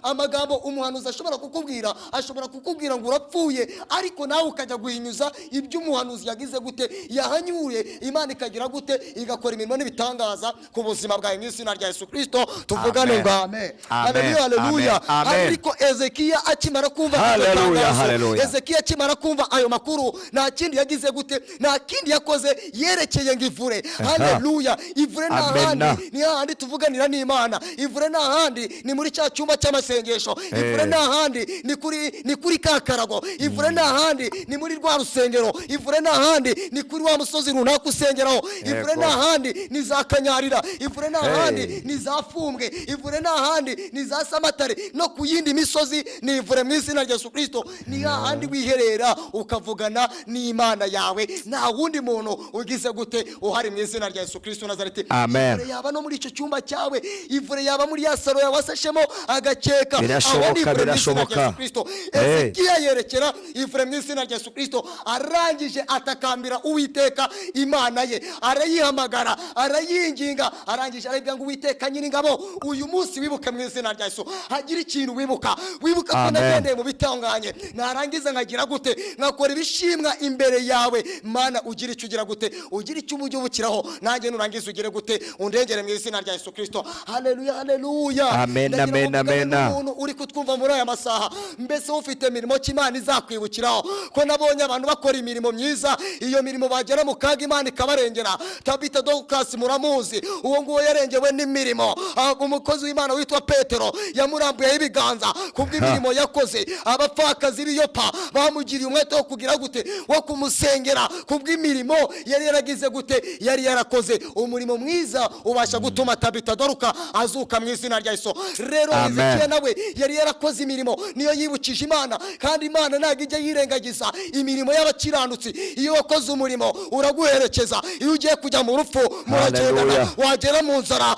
Amagambo umuhanuzi ashobora kukubwira, ashobora kukubwira ngo urapfuye, ariko nawe ukajya guhinyuza ibyo umuhanuzi yagize gute? Yahanyuye. Imana ikagira gute? Igakora imirimo n'ibitangaza ku buzima bwawe mu izina rya Yesu Kristo. Tuvugane Amen. ngo Amen. Amen. Haleluya, haleluya. Amen. Amen. Ariko Ezekiya akimara kumva iryo Haleluya, tangazo, haleluya. Ezekiya akimara kumva ayo makuru, nta kindi yagize gute, nta kindi yakoze, yerekeye ngo ivure. Haleluya. Ivure nta Amen. handi, ni hahandi tuvuganira n'Imana. Ivure nta handi, ni muri cya cyumba cy'amasengesho. Ivure Eh. nta handi, ni kuri ka karago. Ivure nta handi, ni muri rwa rusengero. Ivure nta handi, ni kuri wa musozi runaka usengeraho. Ivure Yego. nta handi, ni za Kanyarira. Ivure nta Hey. handi, ni za Fumbwe. Ivure nta handi, ni za Samatare no ku yindi misozi. Ni ivure mu izina rya Yesu Kristo, ni hahandi wiherera ukavugana n'Imana yawe, nta wundi muntu ugize gute uhari, mu izina rya Yesu Kristo Nazareti. Amen. Ivure yaba no muri icyo cyumba cyawe, ivure yaba muri ya saro yawe wasashemo agakeka. Birashoboka, Aho ni ivure mu izina rya birashoboka. Yesu Kristo. Hey. Ezekiya yerekera ivure mu izina rya Yesu Kristo, arangije atakambira Uwiteka Imana ye, arayihamagara, arayinginga, arangije arabwira ngo: "Uwiteka Nyiringabo, uyu munsi wibuke mu izina rya Yesu, hagira ikintu wibuka, wibuka ko Amen. nagendeye mu bitunganye, narangiza nkagira gute, nkakora ibishimwa imbere yawe. Mana, ugira icyo ugira gute, ugira icyo ujya ubukiraho nanjye, nurangiza ugire gute, undengere mu izina rya Yesu Kristo." Haleluya, haleluya. Amen, Ndagira ngo amen, mvugane amen. n'umuntu uri kutwumva muri aya masaha. Mbese ufite imirimo ki Imana izakwibukiraho? Ko nabonye abantu bakora imirimo myiza, iyo mirimo bagera mu kaga Imana ikabarengera. Tabita Dorukasi muramuzi, uwo nguwo yarengewe n'imirimo. Umukozi w'Imana witwa Petero yamurambuyeho ibiganza kubw'imirimo yakoze. Abapfakazi b'i Yopa bamugiriye umwete wo kugira gute, wo kumusengera kubw'imirimo yari yaragize gute, yari yarakoze. Umurimo mwiza ubasha gutuma Tabita Doruka azuka mu izina rya Yesu. Rero Amen. Hezekiya nawe yari yarakoze imirimo, niyo yibukije Imana, kandi Imana ntabwo ijya yirengagiza imirimo y'abakiranutsi. Iyo wakoze umurimo uraguherekeza, iyo ugiye kujya mu rupfu muragendana. Hallelujah. Wagera mu nzara,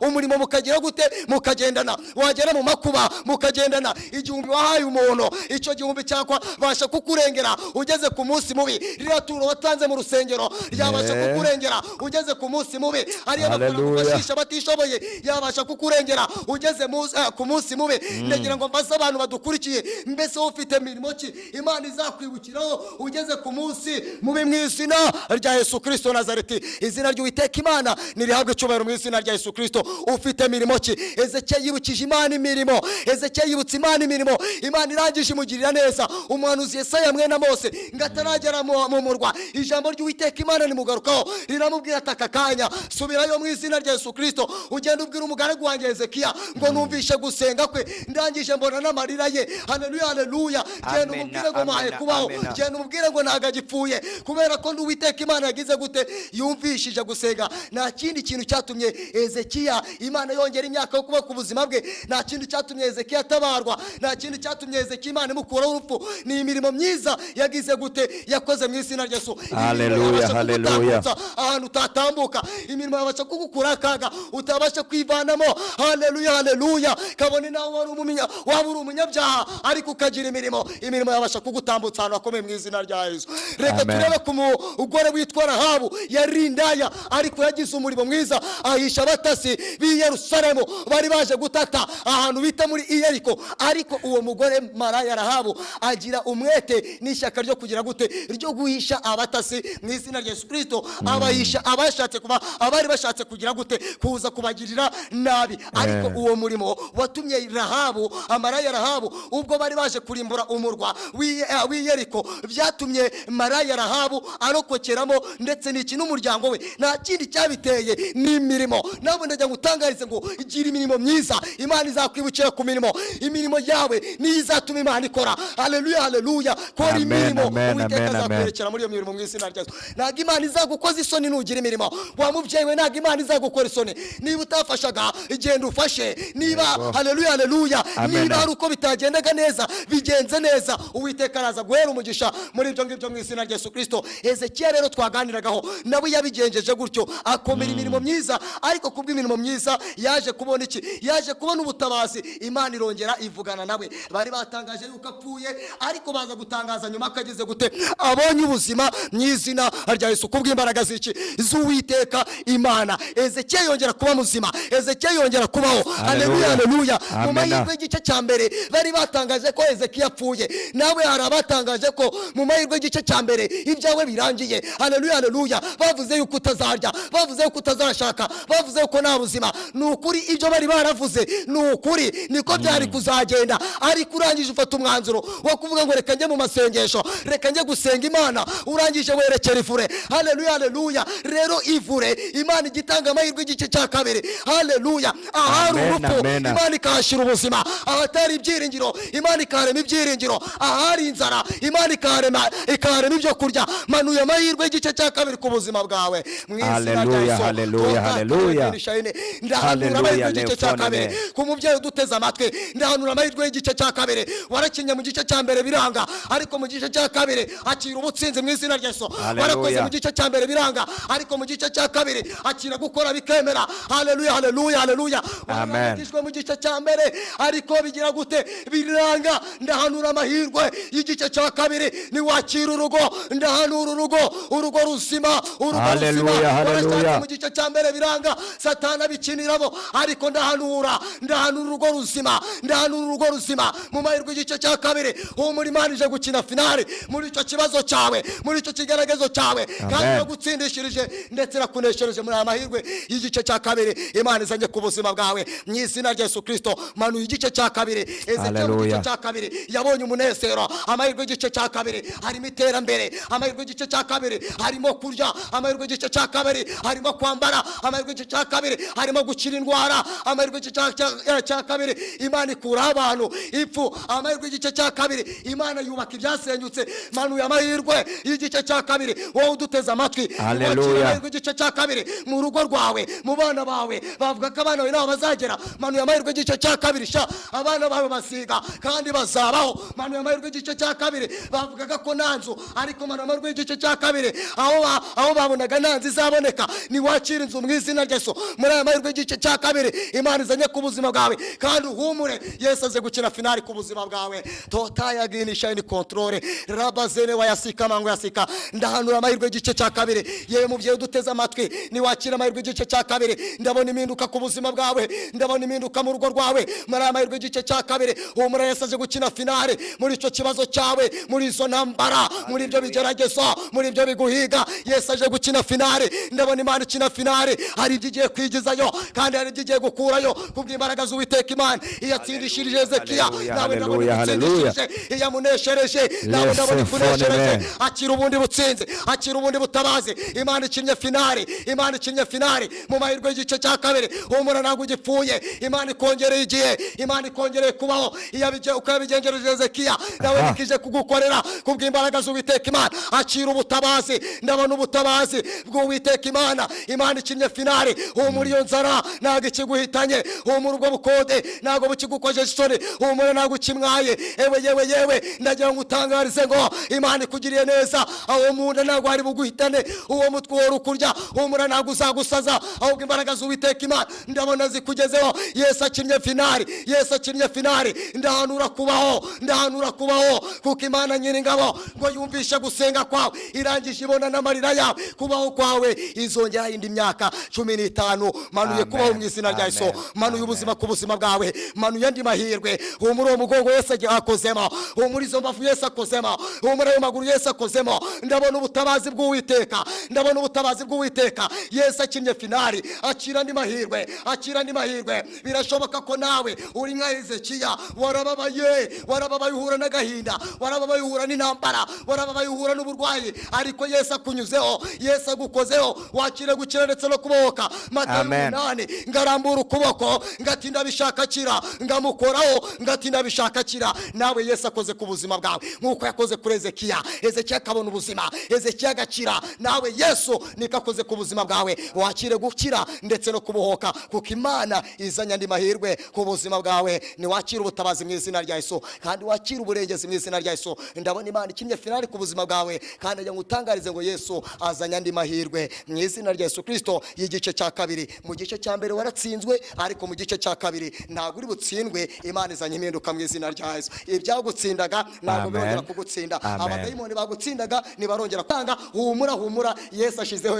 umurimo mukagira gute, mukagendana. Wagera mu makuba mukagendana. 1000 wahaye umuntu, icyo gihumbi cyakwa basha kukurengera ugeze ku munsi mubi. Ririya turo watanze mu rusengero ryabasha kukurengera ugeze ku munsi mubi. Ariyo mafaranga Hallelujah. ufashisha abatishoboye yabasha kukurengera ugeze ku munsi mubi. Ndagira ngo mbaze abantu badukurikiye: mbese wowe ufite mirimo ki Imana izakwibukiraho ugeze ku munsi mubi? Mu izina rya Yesu Kristo Nazareti, izina ry'Uwiteka Imana nirihabwe icyubahiro mu izina rya Yesu Kristo. Ufite mirimo ki? Ezekiya yibukije Imana imirimo. Ezekiya yibutse Imana imirimo, Imana irangije imugirira neza. Umuhanuzi Yesaya mwene Mose ngo ataragera mu murwa, ijambo ry'Uwiteka Imana rimugarukaho, riramubwira ati: "Aka kanya subirayo mu izina rya Yesu Kristo, ugenda ubwira umugaragu wanjye Hezekiya ngo numvishe gusenga kwe, ndangije mbona n'amarira ye." Haleluya, haleluya. Genda Amen, umubwire ngo muhaye amen, kubaho. Amen. Genda umubwire ngo ntabwo agipfuye, kubera ko n'Uwiteka Imana yagize gute, yumvishije gusenga. Nta kindi kintu cyatumye Hezekiya Imana yongera imyaka yo kuba ku buzima bwe, nta kindi cyatumye Hezekiya atabarwa, nta kindi cyatumye Hezekiya Imana imukuraho urupfu, ni imirimo myiza yagize gute, yakoze mu izina rya Yesu. Imirimo Haleluya, yabasha haleluya. kugutambutsa ahantu utatambuka, imirimo yabasha kugukura akaga utabasha kwivanamo. Haleluya, haleluya. Kabone nawe wari umunya, waba uri umunyabyaha ariko ukagira imirimo, imirimo yabasha kugutambutsa ahantu hakomeye mu izina rya Yesu. Reka Amen. turebe ku mugore witwa Rahabu. Yari indaya ariko yagize umurimo mwiza, ahisha abatasi b'i Yerusalemu bari baje gutata ahantu bita muri Iyeriko. Ariko uwo mugore maraya Rahabu agira umwete n'ishyaka ryo kugira gute, ryo guhisha abatasi mu izina rya Yesu Kristo, abahisha abashatse kuba, abari bashatse kugira gute, kuza kubagirira nabi. Ariko uwo murimo watumye Rahabu, amaraya Rahabu, ubwo bari baje kurimbura umurwa w'i Yeriko, byatumye maraya Rahabu arokokeramo ndetse n'iki, n'umuryango we. Nta kindi cyabiteye, ni imirimo. Nawe ndagira ngo utangarize ngo gira imirimo myiza, Imana izakwibukira ku mirimo. Imirimo yawe niyo izatuma Imana ikora. Haleluya, haleluya. Kora Amen, imirimo, amen, Uwiteka amen, amen. azakwerekera muri iyo mirimo mu izina rya Yesu. Ntabwo Imana izagukoza isoni nugira imirimo. Wa mubyeyi we, ntabwo Imana izagukora isoni. Niba utafashaga, genda ufashe. Niba Yego. haleluya, haleluya. Amen. Niba hari uko bitagendaga neza, bigenze neza. Uwiteka araza guhera umugisha muri ibyo ngibyo mu izina rya Yesu Kristo. Hezekiya rero twaganiragaho nawe yabigenjeje gutyo, akomera imirimo myiza. Ariko kubw'imirimo myiza yaje kubona iki? Yaje kubona ubutabazi. Imana irongera ivugana nawe. Bari batangaje yuko apfuye, ariko baza gutangaza nyuma ko ageze gute, abonye ubuzima mu izina rya Yesu, kubw'imbaraga z'iki, z'Uwiteka Imana. Hezekiya yongera kuba muzima, Hezekiya yongera kubaho. Haleluya, haleluya. Mu Amen. mahirwe y'igice cya mbere bari batangaje ko Hezekiya apfuye. Nawe hari abatangaje ko mu mahirwe y'igice cya mbere ibyawe birangiye. Haleluya, haleluya. Bavuze yuko utazarya, bavuze yuko utazashaka, bavuze yuko nta buzima. Ni ukuri. Ukuri ibyo bari baravuze ni ukuri, niko byari kuzagenda. Ariko urangije ufata umwanzuro wo kuvuga ngo reka njye mu masengesho, reka njye gusenga Imana. Urangije werekera ivure. Haleluya, haleluya. Rero ivure, Imana igitanga amahirwe igice cya kabiri. Haleluya. Ahari Amen, urupfu, amen. Imana ikahashyira ubuzima. Ahatari ibyiringiro, Imana ikaharema ibyiringiro. Ahari inzara, Imana ikaharema ibyo kurya. Manuye amahirwe y'igice cya kabiri ku buzima bwawe mu izina rya Haleluya, Yesu. haleluya, Tota, haleluya. Shayine. Ndahanura Haleluya, amahirwe y'igice cya Lephone, kabiri amen. ku mubyeyi uduteze amatwi. Ndahanura amahirwe y'igice cya kabiri. Warakinnye mu gice cya mbere biranga, ariko mu gice cya kabiri akira ubutsinzi mu izina rya Yesu. Haleluya. Warakoze mu gice cya mbere biranga, ariko mu gice cya kabiri akira gukora bikemera. Haleluya, haleluya, haleluya. Amen. Wararangijwe mu gice cya mbere, ariko bigira gute? Biranga. Ndahanura amahirwe y'igice cya kabiri. Niwakira urugo, ndahanura urugo, urugo ruzima, urugo ruzima. Haleluya, haleluya. Warashatse mu gice cya mbere biranga, Satani abikiniramo, ariko ndahanura, ndahanura urugo ruzima, ndahanura urugo ruzima mu mahirwe y'igice cya kabiri. Humura, Imana ije gukina finale muri icyo kibazo cyawe, muri icyo kigaragazo cyawe, kandi Amen. iragutsindishirije ndetse irakuneshereje. Muri aya mahirwe y'igice cya kabiri Imana izanye ku buzima bwawe mu izina rya Yesu Kristo, manuye igice cya kabiri. Ezekiel mu gice Haleluya. cya kabiri yabonye umunezero. Amahirwe y'igice cya kabiri harimo iterambere, amahirwe y'igice cya kabiri harimo kurya, amahirwe y'igice cya kabiri harimo kwambara, amahirwe y'igice cya kabiri harimo gukira indwara, amahirwe y'igice cya kabiri Imana ikuraho abantu ipfu, amahirwe y'igice cya kabiri Imana yubaka ibyasenyutse. Manuye amahirwe y'igice cya kabiri, wowe uduteze amatwi. Haleluya. Wakira amahirwe y'igice cya kabiri mu rugo rwawe, mu bana bawe. Bavuga ko abana bawe nabo bazagera. Manuye amahirwe y'igice cya kabiri sha, abana bawe basiga kandi bazabaho. Manuye amahirwe y'igice cya kabiri. Bavugaga ko nta nzu, ariko manuye amahirwe y'igice cya kabiri. Aho babonaga nta nzu izaboneka, niwakira inzu mu izina rya Yesu. Muri aya mahirwe y'igice cya kabiri Imana izanye ku buzima bwawe, kandi uhumure, Yesu aze gukina finali ku buzima bwawe. Tota yagini shayini control rabazene wayasika mango yasika. Ndahanura amahirwe y'igice cya kabiri. Yewe mubyeyi uduteze amatwi, niwakira amahirwe y'igice cya kabiri, ndabona impinduka ku buzima bwawe, ndabona impinduka mu rugo rwawe. Muri aya mahirwe y'igice cya kabiri, humura, Yesu aje gukina finale muri icyo kibazo cyawe, muri izo ntambara, muri ibyo bigeragezo, muri ibyo biguhiga. Yesu aje gukina finale. Ndabona Imana ikina finale. Hari ibyo igiye kwigizayo kandi hari ibyo igiye gukurayo kubw'imbaraga z'Uwiteka Imana. Iyo atsindishirije Hezekiya, Haleluya, nawe ndabona haleluya, haleluya. igutsindishirije. Iyo amuneshereje, nawe Yes, ndabona ikuneshereje. amen. Akira ubundi butsinzi, akira ubundi butabazi. Imana ikinnye finale, Imana ikinnye finale mu mahirwe y'igice cya kabiri. Humura, ntabwo ugipfuye. Imana ikongereye igihe, Imana ikongereye kubaho. Iyo uko yabigenjereje Hezekiya, nawe Aha. nikije kugukorera kubw'imbaraga z'Uwiteka Imana. Akira ubutabazi. Ndabona ubutabazi bw'Uwiteka Imana. Imana ikinnye finale. Humura, iyo nzara ntabwo ikiguhitanye. Humura, ubwo bukode ntabwo bukigukojeje isoni. Humura, ntabwo ukimwaye. Ewe yewe yewe, ndagira ngo utangarize ngo Imana ikugiriye neza. Aho mu nda ntabwo hari buguhitane, uwo mutwe uhora ukurya, humura, ntabwo uzagusaza, ahubwo imbaraga z'Uwiteka Imana ndabona zikugezeho. Yesu akinnye finale, Yesu akinnye finale. Ndahanura kubaho, ndahanura kubaho, kuko Imana Nyiringabo ngo yumvishe gusenga kwawe, irangije ibona n'amarira yawe. Kubaho kwawe izongera indi myaka 15. Manuye Amen. kubaho mu izina rya Yesu. Amen. Manuye Amen. ubuzima ku buzima bwawe. Manuye andi mahirwe. Humura, uwo mugongo Yesu akozemo. Humura, izo mbavu Yesu akozemo. Humura, ayo maguru Yesu akozemo. Ndabona ubutabazi bw'Uwiteka, ndabona ubutabazi bw'Uwiteka. Yesu akinnye finale. Akira andi mahirwe, akira andi mahirwe. Birashoboka ko nawe uri nka Hezekiya. Warababaye, warababaye uhura n'agahinda, warababaye uhura n'intambara, warababaye uhura n'uburwayi, ariko Yesu akunyuzeho, Yesu agukozeho. Wakire gukira ndetse no kubohoka. Matayo Amen. 8, ngarambura ukuboko ngati ndabishaka, kira. Ngamukoraho ngati ndabishaka, kira. Nawe Yesu akoze ku buzima bwawe nk'uko yakoze kuri Hezekiya, Hezekiya akabona ubuzima, Hezekiya agakira. Nawe Yesu niko akoze ku buzima bwawe. Wakire gukira ndetse no kubohoka, kuko Imana izanye andi mahirwe ku buzima bwawe. Niwakire ubutabazi mu izina rya Yesu, kandi wakire uburengezi mu izina rya Yesu. Ndabona Imana ikinnye finale ku buzima bwawe, kandi ajya ngo utangarize ngo Yesu azanye andi mahirwe mu izina rya Yesu Kristo y'igice cya kabiri. Mu gice cya mbere waratsinzwe, ariko mu gice cya kabiri ntabwo uri butsindwe. Imana izanye impinduka mu izina rya Yesu. Ibyagutsindaga ntabwo Amen. birongera kugutsinda. Amen. Abadayimoni bagutsindaga ntibarongera kwanga. Humura, humura, Yesu ashyizeho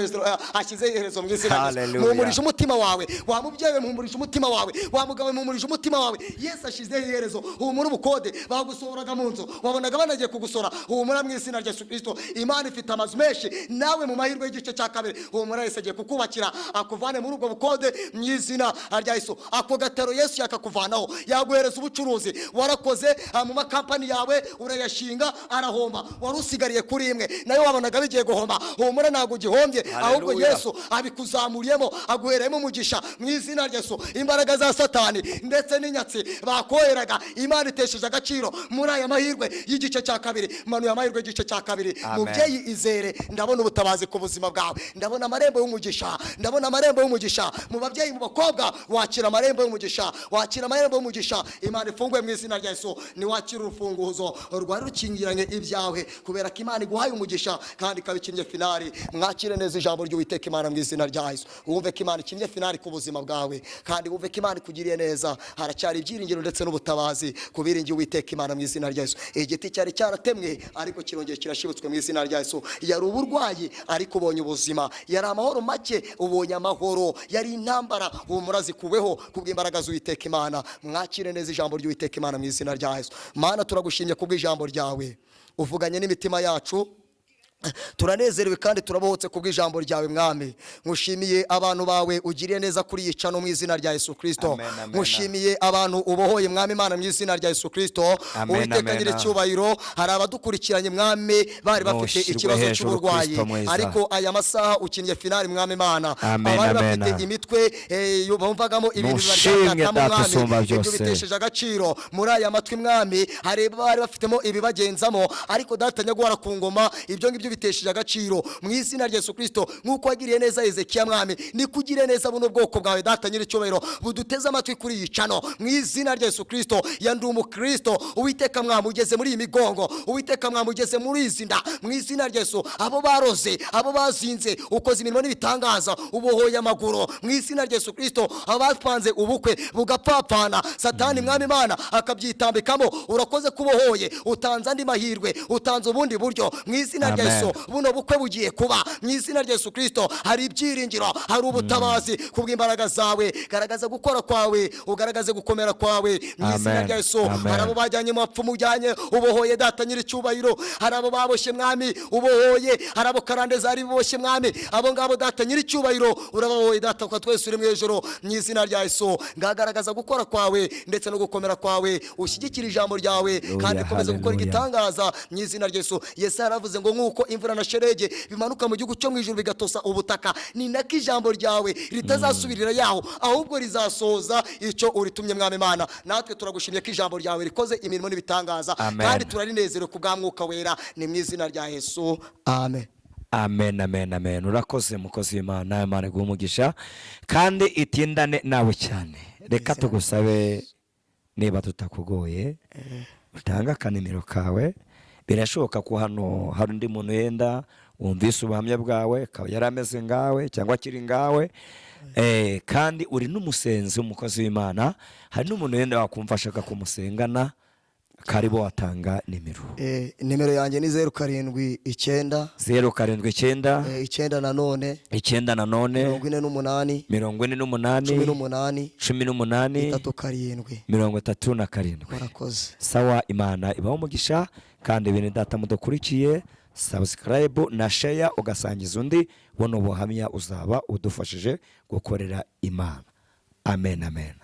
ashyizeho iherezo mu izina rya Yesu. Hallelujah. Muhumurije umutima wawe, wa mubyeyi we, muhumurije umutima wawe, wa mugabo we, muhumurije umutima wawe. Yesu ashyizeho iherezo. Humura, ubukode bagusohoraga mu nzu, wabonaga banagiye kugusora, humura, mu izina rya Yesu Kristo Imana ifite amazu menshi. Nawe mu mahirwe y'igice cya kabiri, humura, Yesu agiye kukubakira, akuvane muri ubwo bukode mu izina izina rya Yesu. Ako gataro Yesu yakakuvanaho, yaguhereza ubucuruzi warakoze mu makampani yawe urayashinga arahomba, wari usigariye kuri imwe nayo wabonaga bigiye guhomba. Humura, ntabwo ugihombye, ahubwo Haleluya. Yesu abikuzamuriyemo, aguhereyemo umugisha mu izina rya Yesu. Imbaraga za Satani ndetse n'inyatsi bakoheraga, Imana itesheje agaciro muri aya mahirwe y'igice cya kabiri. Manuye amahirwe y'igice cya kabiri. Amen. Mubyeyi izere, ndabona ubutabazi ku buzima bwawe, ndabona amarembo y'umugisha, ndabona amarembo y'umugisha mu babyeyi, mu bakobwa. Wakira amarembo y'umugisha, wakira amarembo y'umugisha. Imana ifunguye mu izina rya Yesu. Niwakira urufunguzo rwari rukingiranye ibyawe, kubera ko Imana iguhaye umugisha kandi ikaba ikinnye finali. Mwakire neza ijambo ry'Uwiteka Imana mu izina rya Yesu. Wumve ko Imana ikinnye finali ku buzima bwawe, kandi wumve ko Imana ikugiriye neza. Haracyari ibyiringiro ndetse n'ubutabazi ku biringiye Uwiteka Imana mu izina rya Yesu. Igiti cyari cyaratemwe ariko kirongeye kirashibutswe mu izina rya Yesu. Yari uburwayi ariko ubonye ubuzima, yari amahoro make ubonye amahoro, yari intambara humura zikuweho kubw'imbaraga z'Uwiteka Imana. Mwakire neza ijambo ry'Uwiteka Imana mu izina rya Yesu. Mana, turagushimye kubw'ijambo ryawe uvuganye n'imitima yacu. Turanezerewe kandi turabohotse kubw'ijambo ryawe, Mwami. Nkushimiye abantu bawe ugiriye neza kuri iyi channel mu izina rya Yesu Kristo. Amen, amen. Nkushimiye abantu ubohoye, Mwami Imana, mu izina rya Yesu Kristo. Amen, Uwiteka amen. nyiricyubahiro, hari abadukurikiranye, Mwami, bari bafite Ntushyirwe ikibazo hejuru, cy'uburwayi, Kristo mwiza. ariko aya masaha ukinnye finali, Mwami Imana. Amen, Abari amen. bafite imitwe bumvagamo ibintu Nushimwe, bibaryamyatamo, Data Mwami, usumba ibyo byose. bitesheje agaciro muri aya matwi, Mwami. Hari bari bafitemo ibibagenzamo, ariko Data nyaguhara ku ngoma, ibyo ngibyo bitesheje agaciro mu izina rya Yesu Kristo. Nk'uko wagiriye neza Hezekiya, Mwami, niko ugiriye neza buno bwoko bwawe, Data nyiricyubahiro, buduteze amatwi kuri iyi channel mu izina rya Yesu Kristo. Ya Ndi Umukristo, Uwiteka Mwami, ugeze muri iyi migongo. Uwiteka Mwami, ugeze muri izi nda mu izina rya Yesu. Abo baroze, abo bazinze, ukoze imirimo n'ibitangaza, ubohoye amaguru mu izina rya Yesu Kristo. Abapanze ubukwe bugapfapfana, Satani, Mwami Imana, akabyitambikamo, urakoze kubohoye, utanze andi mahirwe, utanze ubundi buryo mu izina rya Amen. Yesu. Buno bukwe bugiye kuba mu izina rya Yesu Kristo. Hari ibyiringiro, hari ubutabazi kubw'imbaraga zawe. Garagaza gukora kwawe, ugaragaze gukomera kwawe mu izina Amen. rya Yesu. Amen. Hari abo bajyanye mu bapfumu, ujyanye ubohoye, Data nyiricyubahiro. Hari abo baboshye, Mwami, ubohoye. Hari abo karande zari boshye, Mwami, abo ngabo, Data nyiricyubahiro, urababohoye, Data kwa twese uri mu ijuru mu izina rya Yesu. Ngagaragaza gukora kwawe ndetse no gukomera kwawe, ushyigikire ijambo ryawe kandi ukomeze gukora haleluya. igitangaza mu izina rya Yesu. Yesu yaravuze ngo nk'uko imvura na sherege bimanuka mu gihugu cyo mu ijuru bigatosa ubutaka, ni nako ijambo ryawe ritazasubirira yaho, ahubwo rizasohoza icyo uritumye. Mwami Imana, natwe turagushimye ko ijambo ryawe rikoze imirimo n'ibitangaza, Amen. kandi turarinezerewe ku bwa Mwuka Wera. Ni mu izina rya Yesu, amen. Amen, amen, amen. Urakoze, mukozi w'Imana. Imana iguhe umugisha kandi itindane nawe cyane. Reka tugusabe, niba tutakugoye, utange akanimero kawe. Birashoboka ko hano hari undi muntu yenda wumvise ubuhamya bwawe, akaba yari ameze ngawe cyangwa akiri ngawe. Kandi uri n'umusenzi w'umukozi w'Imana, hari n'umuntu yenda wakumva ashaka kumusengana. Karibu, watanga nimero. Nimero yanjye ni 079, 079, 9 nanone, 9 nanone, 48, 48, 18, 18, 37. 37. Murakoze. Sawa, Imana ibaho umugisha. Kandi bene Data mudukurikiye, subscribe na share, ugasangiza undi buno buhamya, uzaba udufashije gukorera Imana. Amen, amen.